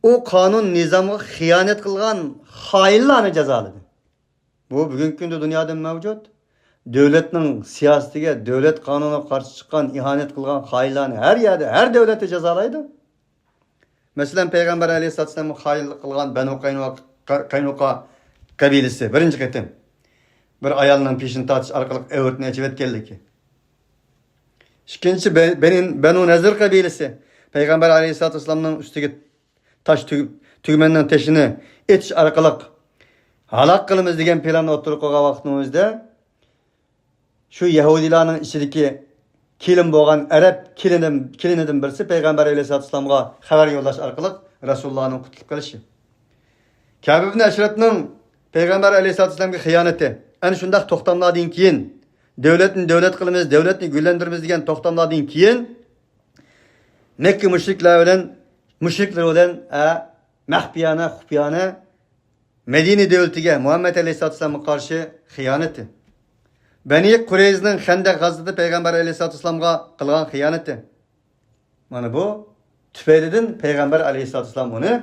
ئۇ قانۇن نىزامغا خىيانەت قىلغان خائىنلارنى جازالىدى. بۇ بۈگۈنكى كۈندە دۇنيادا مەۋجۇت. دۆلەتنىڭ سىياسىتىگە، دۆلەت قانۇنىغا قارشى چىققان، ئىھانەت قىلغان خائىنلارنى ھەر يەردە، ھەر دۆلەتتە جازالايدۇ. مەسىلەن، پەيغەمبەر ئەلەيھىسسالاتۇ ۋەسسالامغا خائىنلىق قىلغان بەنۇ قەينۇقا، قەينۇقا قەبىلىسى بىرىنچى قېتىم بىر ئايالنىڭ پېشىنى تارتىش ئارقىلىق ئەۋرىتىنى ئېچىۋەتكەنلىكى. ئىككىنچى، بە-، بەنى-، بەنۇ نەزىر قەبىلىسى پەيغەمبەر ئەلەيھىسسالاتۇ ۋەسسالامنىڭ ئۈستىگە تاش تۈگ-، تۈگمەننىڭ تېشىنى ئېتىش ئارقىلىق ھالاك قىلىمىز دېگەن پىلاننى ئوتتۇرىغا قويغان ۋاقتىنىڭ ئۆزىدە، شۇ يەھۇدىيلارنىڭ ئىچىدىكى كېلىن بولغان ئەرەب كېلىنىم-، كېلىنىدىن بىرسى پەيغەمبەر ئەلەيھىسسالاتۇ ۋەسسالامغا خەۋەر يوللاش ئارقىلىق رەسۇلۇللانىڭ قۇتۇلۇپ قېلىشى. كەبى ئىبن ئەشرەپنىڭ پەيغەمبەر ئەلەيھىسسالاتۇ ۋەسسالامغا خىيانىتى. ئەنە شۇنداق توختاملاردىن كېيىن، دۆلەتنى دۆلەت قىلىمىز، دۆلەتنى گۈللەندۈرىمىز دېگەن توختاملاردىن كېيىن، مەككە مۇشرىكلار بىلەن، مۇشرىكلار بىلەن، ئە، مەخپىيانە، خۇپىيانە مەدىنە دۆلىتىگە، مۇھەممەد ئەلەيھىسسالاتۇ ۋەسسالامغا قارشى خىيانىتى. بەنى قۇرەيزىنىڭ خەندەق غازىتىدە پەيغەمبەر ئەلەيھىسسالاتۇ ۋەسسالامغا قىلغان خىيانىتى. مانا بۇ تۈپەيلىدىن پەيغەمبەر ئەلەيھىسسالاتۇ ۋەسسالام ئۇنى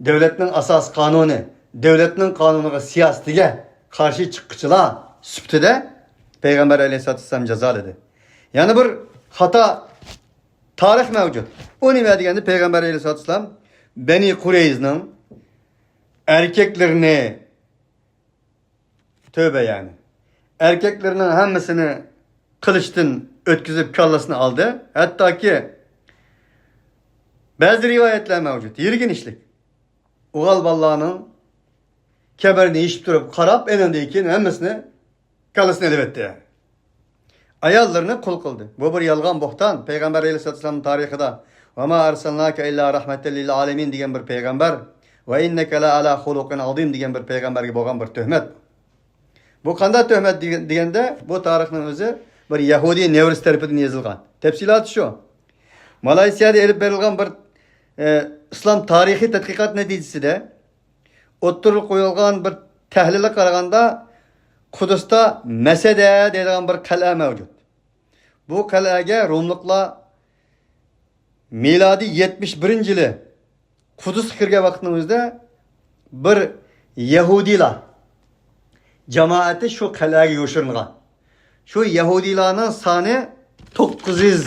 دۆلەتنىڭ ئاساسىي قانۇنى، دۆلەتنىڭ قانۇنىغا، سىياسىتىگە قارشى چىققۇچىلار سۈپىتىدە پەيغەمبەر ئەلەيھىسسالاتۇ ۋەسسالام جازالىدى. يەنە بىر خاتا تارىخ مەۋجۇت. ئۇ نېمە دېگەندە، پەيغەمبەر ئەلەيھىسسالاتۇ ۋەسسالام بەنى قۇرەيزىنىڭ ئەركەكلىرىنى، تۆۋبە يەنى، ئەركەكلىرىنىڭ ھەممىسىنى قىلىچتىن ئۆتكۈزۈپ، كاللىسىنى ئالدى. ھەتتاكى بەزى رىۋايەتلەر مەۋجۇت، يىرگىنچلىك. ئوغۇل بالىلارنىڭ كەمىرىنى يېشىپ تۇرۇپ قاراپ، ئېنىڭدىن كېيىن ھەممىسىنى، كاللىسىنى ئېلىۋەتتى. ئاياللىرىنى قۇل قىلدى. بۇ بىر يالغان بوھتان. پەيغەمبەر ئەلەيھىسسالاتۇ ۋەسسالامنىڭ تارىخىدا، «ۋەما ئەرسەلناكە ئىللا رەھمەتەن لىل ئالەمىن» دېگەن بىر پەيغەمبەر، «ۋە ئىننەكە لەئەلا خۇلۇقىن ئازىم» دېگەن بىر پەيغەمبەرگە بولغان بىر تۆھمەت. بۇ قانداق تۆھمەت دېگەن-، دېگەندە، بۇ تارىخنىڭ ئۆزى بىر يەھۇدىي نەۋرىسى تەرىپىدىن يېزىلغان. تەپسىلاتى شۇ. مالايسىيادا ئېلىپ بېرىلغان بىر، ئە، ئىسلام تارىخىي تەتقىقات نەتىجىسىدە ئوتتۇرىغا قويۇلغان بىر تەھلىلگە قارىغاندا، قۇدۇستا مەسەدە دەيدىغان بىر قەلئە مەۋجۇت. بۇ قەلئەگە روملۇقلار مىلادىي يەتمىش بىرىنچى يىلى قۇدۇسقا كىرگەن ۋاقىتنىڭ ئۆزىدە بىر يەھۇدىيلار جامائىتى شۇ قەلئەگە يوشۇرۇنغان. شۇ يەھۇدىيلارنىڭ سانى توققۇز يۈز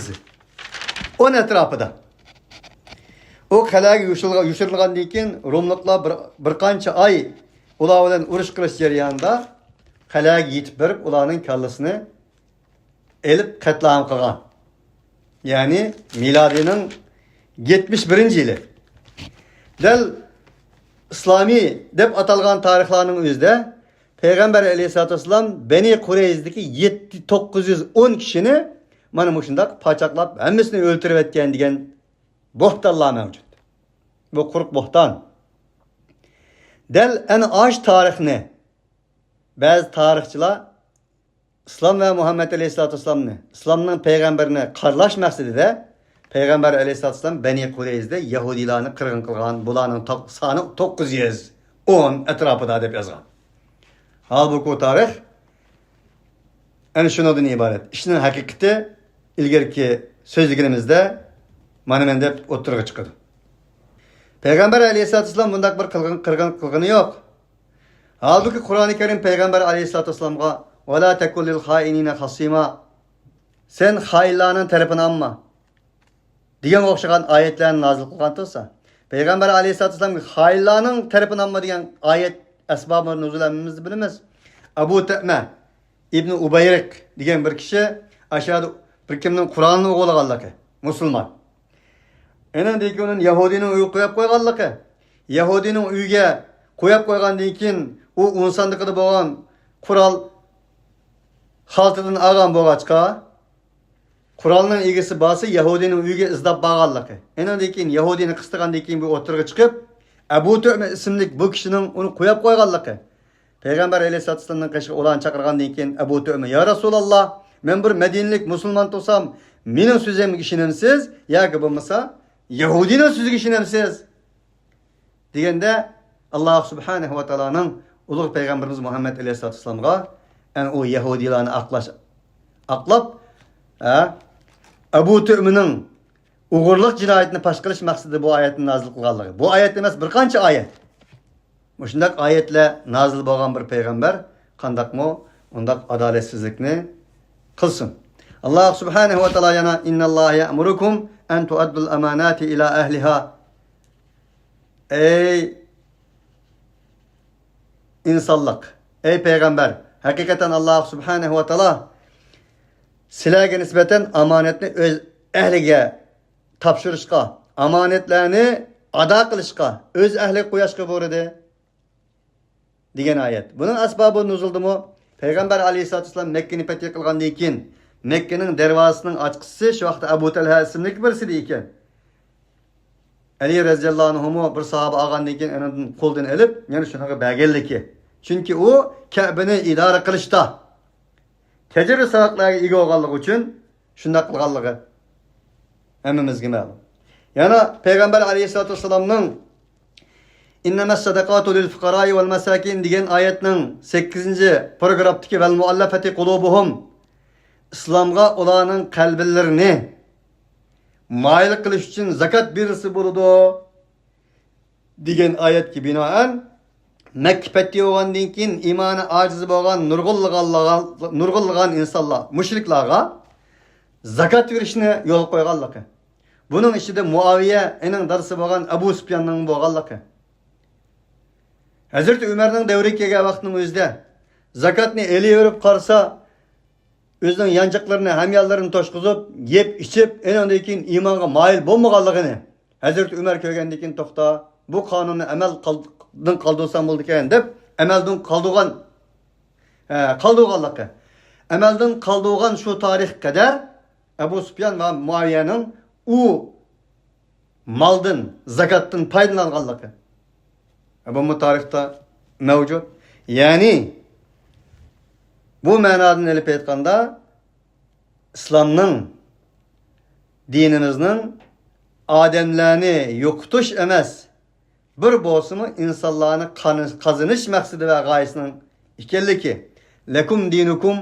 ئون ئەتراپىدا. ئۇ قەلئەگە يوشۇرۇلغا-، يوشۇرۇلغاندىن كېيىن، روملۇقلار بىر، بىر قانچە ئاي ئۇلار بىلەن ئۇرۇش قىلىش جەريانىدا قەلئەگە يېتىپ بېرىپ، ئۇلارنىڭ كاللىسىنى ئېلىپ قەتلىئام قىلغان. يەنى مىلادىينىڭ يەتمىش بىرىنچى يىلى. دەل ئىسلامىي دەپ ئاتالغان تارىخلارنىڭ ئۆزىدە پەيغەمبەر ئەلەيھىسسالاتۇ ۋەسسالام بەنى قۇرەيزىدىكى يەتتە، توققۇز يۈز ئون كىشىنى مانا مۇشۇنداق پاچاقلاپ، ھەممىسىنى ئۆلتۈرۈۋەتكەن دېگەن بوھتانلار مەۋجۇت. بۇ قۇرۇق بوھتان. دەل ئەنە ئاشۇ تارىخنى بەزى تارىخچىلار ئىسلام ۋە مۇھەممەد ئەلەيھىسسالاتۇ ۋەسسالامنى، ئىسلامنىڭ پەيغەمبىرىنى قارىلاش مەقسىتىدە پەيغەمبەر ئەلەيھىسسالاتۇ ۋەسسالام بەنى قۇرەيزىدە يەھۇدىيلارنى قىرغىن قىلغان، بۇلارنىڭ تو-، سانى توققۇز يۈز ئون ئەتراپىدا دەپ يازغان. ھالبۇكى، تارىخ ئەنە شۇنىڭدىن ئىبارەت. ئىشنىڭ ھەقىقىتى ئىلگىرىكى سۆزلىگىنىمىزدە مانا مەن دەپ ئوتتۇرىغا چىقىدۇ. پەيغەمبەر ئەلەيھىسسالاتۇ ۋەسسالام بۇنداق بىر قىلغان، قىرغىن قىلغىنى يوق. ھالبۇكى، قۇرئانى كەرىم پەيغەمبەر ئەلەيھىسسالاتۇ ۋەسسالامغا، «ۋەلا تەكۇن لىل خائىنىنە خەسىما»، سەن خائىنلارنىڭ تەرىپىنى ئالما دېگەنگە ئوخشىغان ئايەتلەرنى نازىل قىلغان تۇرسا، پەيغەمبەر ئەلەيھىسسالاتۇ ۋەسسالامغا «خائىنلارنىڭ تەرىپىنى ئالما» دېگەن ئايەت ئەسبابى نۇزۇل ھەممىمىز بىلىمىز. ئەبۇ تۇئمە ئىبنى ئۇبەيرىق دېگەن بىر كىشى ئاشۇ يەردە بىر كىمنىڭ قورالىنى ئوغرىلىغانلىقى، مۇسۇلمان. ئېنىڭدىن كېيىن ئۇنى يەھۇدىينىڭ ئۆيىگە قويۇپ قويغانلىقى، يەھۇدىينىڭ ئۆيىگە قويۇپ قويغاندىن كېيىن، ئۇ ئۇن ساندۇقىدا بولغان قورال خالتىدىن ئالغان بولغاچقا، قورالنىڭ ئىگىسى بارسا يەھۇدىينىڭ ئۆيىگە ئىزدەپ بارغانلىقى، ئېنىڭدىن كېيىن يەھۇدىينى قىستىغاندىن كېيىن بۇ ئوتتۇرىغا چىقىپ، ئەبۇ تۇئمە ئىسىملىك بۇ كىشىنىڭ ئۇنى قويۇپ قويغانلىقى، پەيغەمبەر ئەلەيھىسسالاتۇ ۋەسسالامنىڭ قېشىغا ئۇلارنى چاقىرغاندىن كېيىن ئەبۇ تۇئمە، «يا رەسۇلاللا، مەن بىر مەدىنىلىك مۇسۇلمان تۇرسام، مېنىڭ سۆزۈمگە ئىشىنەمسىز ياكى بولمىسا يەھۇدىينىڭ سۆزىگە ئىشىنەمسىز؟» دېگەندە، ئاللا سۇبھانەھۇ ۋە تائالانىڭ ئۇلۇغ پەيغەمبىرىمىز مۇھەممەد ئەلەيھىسسالاتۇ ۋەسسالامغا، ئەنە ئۇ يەھۇدىيلارنى ئاقلاش، ئاقلاپ، ھە، ئەبۇ تۇئمىنىڭ ئوغرىلىق جىنايىتىنى پاش قىلىش مەقسىتىدە بۇ ئايەتنى نازىل قىلغانلىقى. بۇ ئايەت ئەمەس، بىر قانچە ئايەت. مۇشۇنداق ئايەتلەر نازىل بولغان بىر پەيغەمبەر قانداقمۇ ئۇنداق ئادالەتسىزلىكنى قىلسۇن؟ ئاللا سۇبھانەھۇ ۋە تائالا يەنە، «ئىنناللاھە يەئمۇرۇكۇم ئەن تۇئەددۇل ئاماناتى ئىلا ئەھلىھا.» ئەي ئىنسانلىق، ئەي پەيغەمبەر، ھەقىقەتەن ئاللا سۇبھانەھۇ ۋە تائالا سىلەرگە نىسبەتەن ئامانەتنى ئۆز ئەھلىگە تاپشۇرۇشقا، ئامانەتلەرنى ئادا قىلىشقا، ئۆز ئەھلىگە قوياشقا بۇيرۇدى، دېگەن ئايەت. بۇنىڭ ئەسبابى نۇزۇلدىمۇ، پەيغەمبەر ئەلەيھىسسالاتۇ ۋەسسالام مەككىنى پەتھى قىلغاندىن كېيىن، مەككىنىڭ دەرۋازىسىنىڭ ئاچقۇچىسى شۇ ۋاقىتتا ئەبۇ تەلھە ئىسىملىك بىرسى ئىدى ئىكەن. ئەلى رەزىياللاھۇ ئەنھۇمۇ بىر ساھابە ئالغاندىن كېيىن، ئۇنىڭدىن قولىدىن ئېلىپ، يەنە شۇنىڭغا بەرگەنلىكى. چۈنكى ئۇ كەبىنى ئىدارە قىلىشتا تەجرىبە ساۋاقلارغا ئىگە بولغانلىقى ئۈچۈن شۇنداق قىلغانلىقى ھەممىمىزگە مەلۇم. يەنە پەيغەمبەر ئەلەيھىسسالاتۇ ۋەسسالامنىڭ «ئىننەمەس سەدەقاتۇ لىل فۇقارائى ۋەل مەساكىن» دېگەن ئايەتنىڭ سەككىزىنچى پاراگرافتىكى «ۋەل مۇئەللەفەتى قۇلۇبۇھۇم»، ئىسلامغا ئۇلارنىڭ قەلبلىرىنى مايىل قىلىش ئۈچۈن زاكات بېرىلسە بولىدۇ دېگەن ئايەتكە بىنائەن، مەككە پەتھى بولغاندىن كېيىن ئىمانى ئاجىز بولغان نۇرغۇنلىغانلىغان، نۇرغۇنلىغان ئىنسانلار، مۇشرىكلارغا زاكات بېرىشنى يولغا قويغانلىقى. بۇنىڭ ئىچىدە مۇئاۋىيە، ئېنىڭ دادىسى بولغان ئەبۇ سۇپياننىڭ بولغانلىقى. ھەزرىتى ئۆمەرنىڭ دەۋرىگە كەلگەن ۋاقىتنىڭ ئۆزىدە زاكاتنى ئېلىۋېرىپ قارىسا، ئۆزىنىڭ يانچۇقلىرىنى، ھەميانلىرىنى توشقۇزۇپ، يەپ ئىچىپ، ئېنىڭدىن كېيىن ئىمانغا مايىل بولمىغانلىقىنى ھەزرىتى ئۆمەر كۆرگەندىن كېيىن، توختا، بۇ قانۇننى ئەمەلدىن قالدۇرسام بولىدىكەن دەپ، ئەمەلدىن قالدۇرغان، ھە، قالدۇرغانلىقى. ئەمەلدىن قالدۇرغان شۇ تارىخقا قەدەر ئەبۇ سۇپيان ۋە مۇئاۋىيەنىڭ ئۇ مالدىن، زاكاتتىن پايدىلانغانلىقى. بۇمۇ تارىختا مەۋجۇت. يەنى، بۇ مەنادىن ئېلىپ ئېيتقاندا، ئىسلامنىڭ، دىنىمىزنىڭ ئادەملەرنى يوقىتىش ئەمەس، بىر بولسىمۇ ئىنسانلارنى قان-، قازىنىش مەقسىتى ۋە غايىسىنىڭ ئىكەنلىكى، «لەكۇم دىنۇكۇم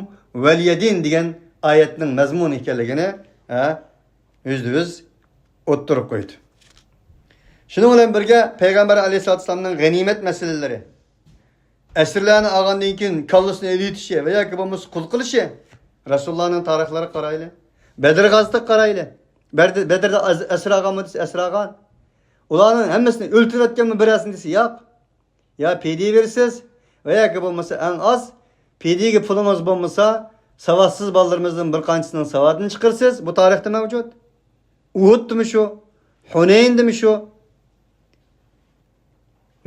ۋەلىيە دىن» دېگەن ئايەتنىڭ مەزمۇنى ئىكەنلىكىنى، ھە، يۈزدە يۈز ئوتتۇرىغا قويدى. شۇنىڭ بىلەن بىرگە، پەيغەمبەر ئەلەيھىسسالاتۇ ۋەسسالامنىڭ غەنىيمەت مەسىلىلىرى، ئەسىرلەرنى ئالغاندىن كېيىن كاللىسىنى ئېلىۋېتىشى ۋە ياكى بولمىسا قۇل قىلىشى، رەسۇلۇللانىڭ تارىخلىرىغا قارايلى. بەدر غازىتىگە قارايلى. بەدر-، بەدردە ئەز-، ئەسىر ئالغانمۇ دېسە، ئەسىر ئالغان. ئۇلارنىڭ ھەممىسىنى ئۆلتۈرۈۋەتكەنمۇ بىرەرسىنى دېسە، ياق. يا پىدىيە بېرىسىز ۋە ياكى بولمىسا ئەڭ ئاز پىدىيەگە پۇلىڭىز بولمىسا، ساۋاتسىز بالىلىرىمىزدىن بىر قانچىسىنىڭ ساۋاتىنى چىقىرىسىز. بۇ تارىختا مەۋجۇت. ئۇھۇدتىمۇ شۇ، ھۇنەيندىمۇ شۇ،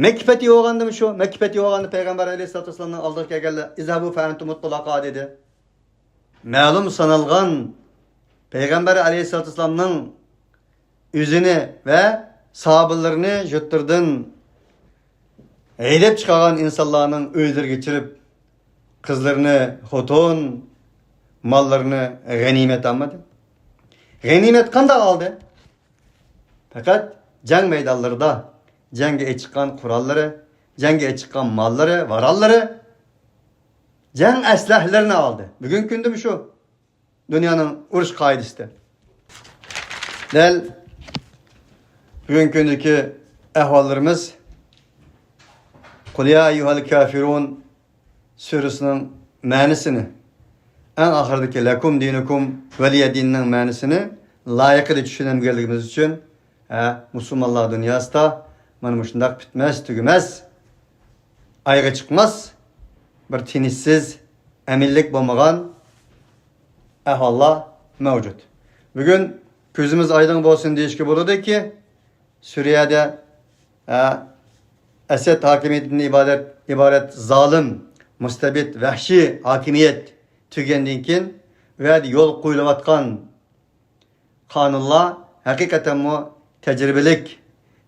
مەككە پەتھى بولغاندىمۇ شۇ، مەككە پەتھى بولغاندا پەيغەمبەر ئەلەيھىسسالاتۇ ۋەسسالامنىڭ ئالدىغا كەلگەنلەر، «ئىزھەبۇ فەئەنتۇمۇت تۇلاقا» دېدى. مەلۇم سانالغان پەيغەمبەر ئەلەيھىسسالاتۇ ۋەسسالامنىڭ ئۆزىنى ۋە ساھابىلىرىنى يۇرتلىرىدىن ھەيدەپ چىقارغان ئىنسانلارنىڭ ئۆيلىرىگە چىرىپ، قىزلىرىنى، خوتۇن، ماللىرىنى غەنىيمەت ئالمىدى. غەنىيمەت قانداق ئالدى؟ پەقەت جەڭ مەيدانلىرىدا جەڭگە ئېچىققان قوراللىرى، جەڭگە ئېچىققان ماللىرى، ۋارانلىرى، جەڭ ئەسلىھەلىرىنى ئالدى. بۈگۈنكى كۈندىمۇ شۇ. دۇنيانىڭ ئۇرۇش قائىدىسىدە. دەل بۈگۈنكى كۈندىكى ئەھۋاللىرىمىز «قۇل يا ئەييۇھەل كافىرۇن» سۈرىسىنىڭ مەنىسىنى، ئەڭ ئاخىرىدىكى «لەكۇم دىنۇكۇم ۋەلىيە دىننىڭ» مەنىسىنى لايىقىدا چۈشىنەلمىگەنلىكىمىز ئۈچۈن، ھە، مۇسۇلمانلار دۇنياسىدا مانا مۇشۇنداق پۈتمەس، تۈگىمەس، ئايىغى چىقماس، بىر تىنچسىز، ئەمىنلىك بولمىغان ئەھۋاللار مەۋجۇت. بۈگۈن كۆزىمىز ئايدىڭ بولسۇن دېيىشكە بولىدۇكى، سۈرىيەدە، ھە، ئەسەد ھاكىمىيىتىدىن ئىبارەت، ئىبارەت زالىم، مۇستەبىت، ۋەھشىي ھاكىمىيەت تۈگىگەندىن كېيىن، ئۇ يەردە يولغا قويۇلۇۋاتقان قانۇنلار ھەقىقەتەنمۇ تەجرىبىلىك،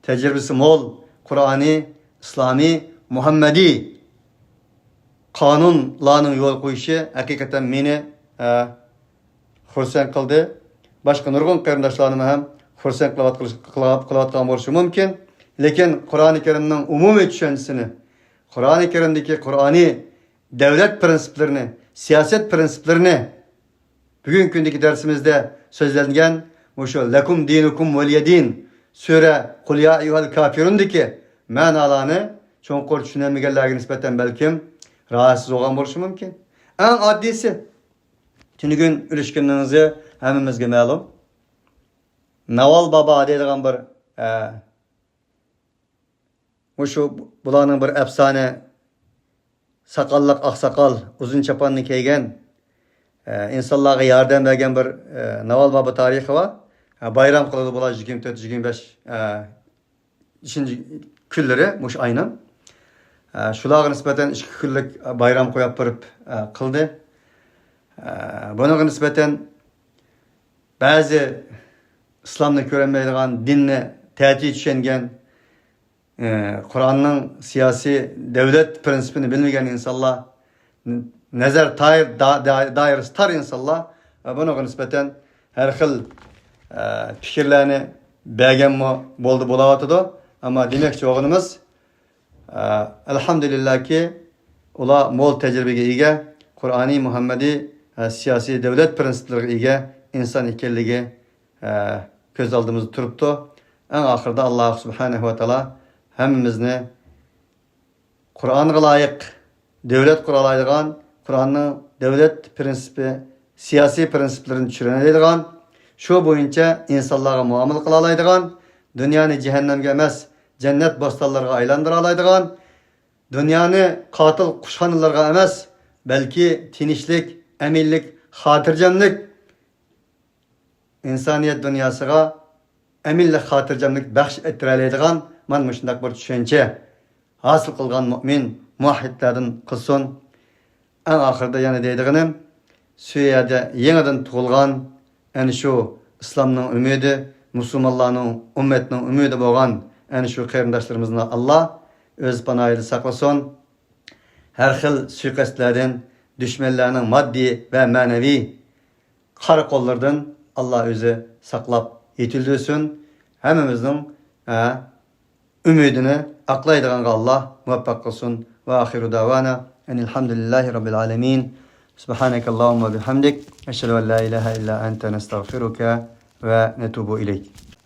تەجرىبىسى مول، قۇرئانىي، ئىسلامىي، مۇھەممەدىي قانۇنلارنىڭ يولغا قويۇشى ھەقىقەتەن مېنى، ئە، خۇرسەن قىلدى. باشقا نۇرغۇن قېرىنداشلارنىمۇ ھەم خۇرسەن قىلىۋاتقىلى-، قىلىۋات-، قىلىۋاتقان بولۇشى مۇمكىن. لېكىن قۇرئانى كەرىمنىڭ ئومۇمىي چۈشەنچىسىنى، قۇرئانى كەرىمدىكى قۇرئانىي دەۋلەت پىرىنسىپلىرىنى، سىياسەت پىرىنسىپلىرىنى، بۈگۈنكى كۈندىكى دەرسىمىزدە سۆزلەنگەن مۇشۇ «لەكۇم دىنۇكۇم ۋەلىيە دىن» سۈرە «قۇل يا ئەييۇھەل كافىرۇن» دىكى مەنالارنى چوڭقۇر چۈشىنەلمىگەنلەرگە نىسبەتەن بەلكىم راھەتسىز بولغان بولۇشى مۇمكىن. ئەڭ ئاددىيسى، تۈنۈگۈن ئۈلۈشكىنىڭىزى ھەممىمىزگە مەلۇم. ناۋال بابا دەيدىغان بىر، ئە، مۇشۇ بۇلارنىڭ بىر ئەپسانە، ساقاللىق ئاقساقال، ئۇزۇن چاپاننى كىيگەن، ئە، ئىنسانلارغا ياردەم بەرگەن بىر، ئە، ناۋال بابا تارىخى بار. ئە، بايرام قىلىدۇ بۇلار يىگىرمە تۆت، يىگىرمە بەش، ئە، ئۈچىنچى كۈنلىرى مۇشۇ ئاينىڭ. ئە، شۇلارغا نىسبەتەن ئىككى كۈنلۈك بايرام قويۇپ بېرىپ، ئە، قىلدى. ئە، بۇنىڭغا نىسبەتەن بەزى ئىسلامنى كۆرەلمەيدىغان، دىننى تەتۈر چۈشەنگەن، ئى، قۇرئاننىڭ سىياسىي دۆلەت پىرىنسىپىنى بىلمىگەن ئىنسانلار، ن-، نەزەر تايىر-، دا-، دا-، دائىرىسى تار ئىنسانلار، ئە، بۇنىڭغا نىسبەتەن ھەر خىل، ئە، پىكىرلەرنى بەرگەنمۇ بولدى، بولاۋاتىدۇ. ئەمما دېمەكچى بولغىنىمىز، ئە، ئەلھەمدۇلىللاھكى، ئۇلار مول تەجرىبىگە ئىگە، قۇرئانىي مۇھەممەدىي، ئە، سىياسىي دۆلەت پىرىنسىپلىرىغا ئىگە ئىنسان ئىكەنلىكى، ئە، كۆز ئالدىمىزدا تۇرۇپتۇ. ئەڭ ئاخىرىدا ئاللاھ سۇبھانەھۇ ۋە تائالا ھەممىمىزنى قۇرئانغا لايىق دۆلەت قۇرالايدىغان، قۇرئاننىڭ دۆلەت پىرىنسىپى، سىياسىي پىرىنسىپلىرىنى چۈشەنەلەيدىغان، شۇ بويىچە ئىنسانلارغا مۇئامىلە قىلالايدىغان، دۇنيانى جەھەننەمگە ئەمەس، جەننەت بوستانلىرىغا ئايلاندۇرالايدىغان، دۇنيانى قاتىل قۇشخانىلىرىغا ئەمەس، بەلكى تىنچلىق، ئەمىنلىك، خاتىرجەملىك، ئىنسانىيەت دۇنياسىغا ئەمىنلىك، خاتىرجەملىك بەخش ئەتتۈرەلەيدىغان مانا مۇشۇنداق بىر چۈشەنچە ھاسىل قىلغان مۇئمىن، مۇۋەھھىدلەردىن قىلسۇن. ئەڭ ئاخىرىدا يەنە دەيدىغىنىم، شۇ يەردە يېڭىدىن تۇغۇلغان، ئەنە شۇ ئىسلامنىڭ ئۈمىدى، مۇسۇلمانلارنىڭ ئۈممەتنىڭ ئۈمىدى بولغان ئەنە شۇ قېرىنداشلىرىمىزنى ئاللا ئۆز پاناھىدا ساقلىسۇن. ھەر خىل سۇيىقەستلەردىن، دۈشمەنلەرنىڭ ماددىي ۋە مەنىۋى قارا قوللىرىدىن ئاللا ئۆزى ساقلاپ يېتىلدۈرسۇن. ھەممىمىزنىڭ، ئە، ئۈمىدىنى ئاقلايدىغانغا ئاللا مۇۋەپپەق قىلسۇن. ۋە ئاخىرۇ دەۋانا ئەنىل ھەمدۇلىللاھى رەببىل ئالەمىن. سۇبھانەكەللاھۇممە ۋە بىھەمدىك. ئەشھەدۇ ئەن لا ئىلاھە ئىللا ئەنتە نەستەغفىرۇكە ۋە نەتۇبۇ ئىلەيك.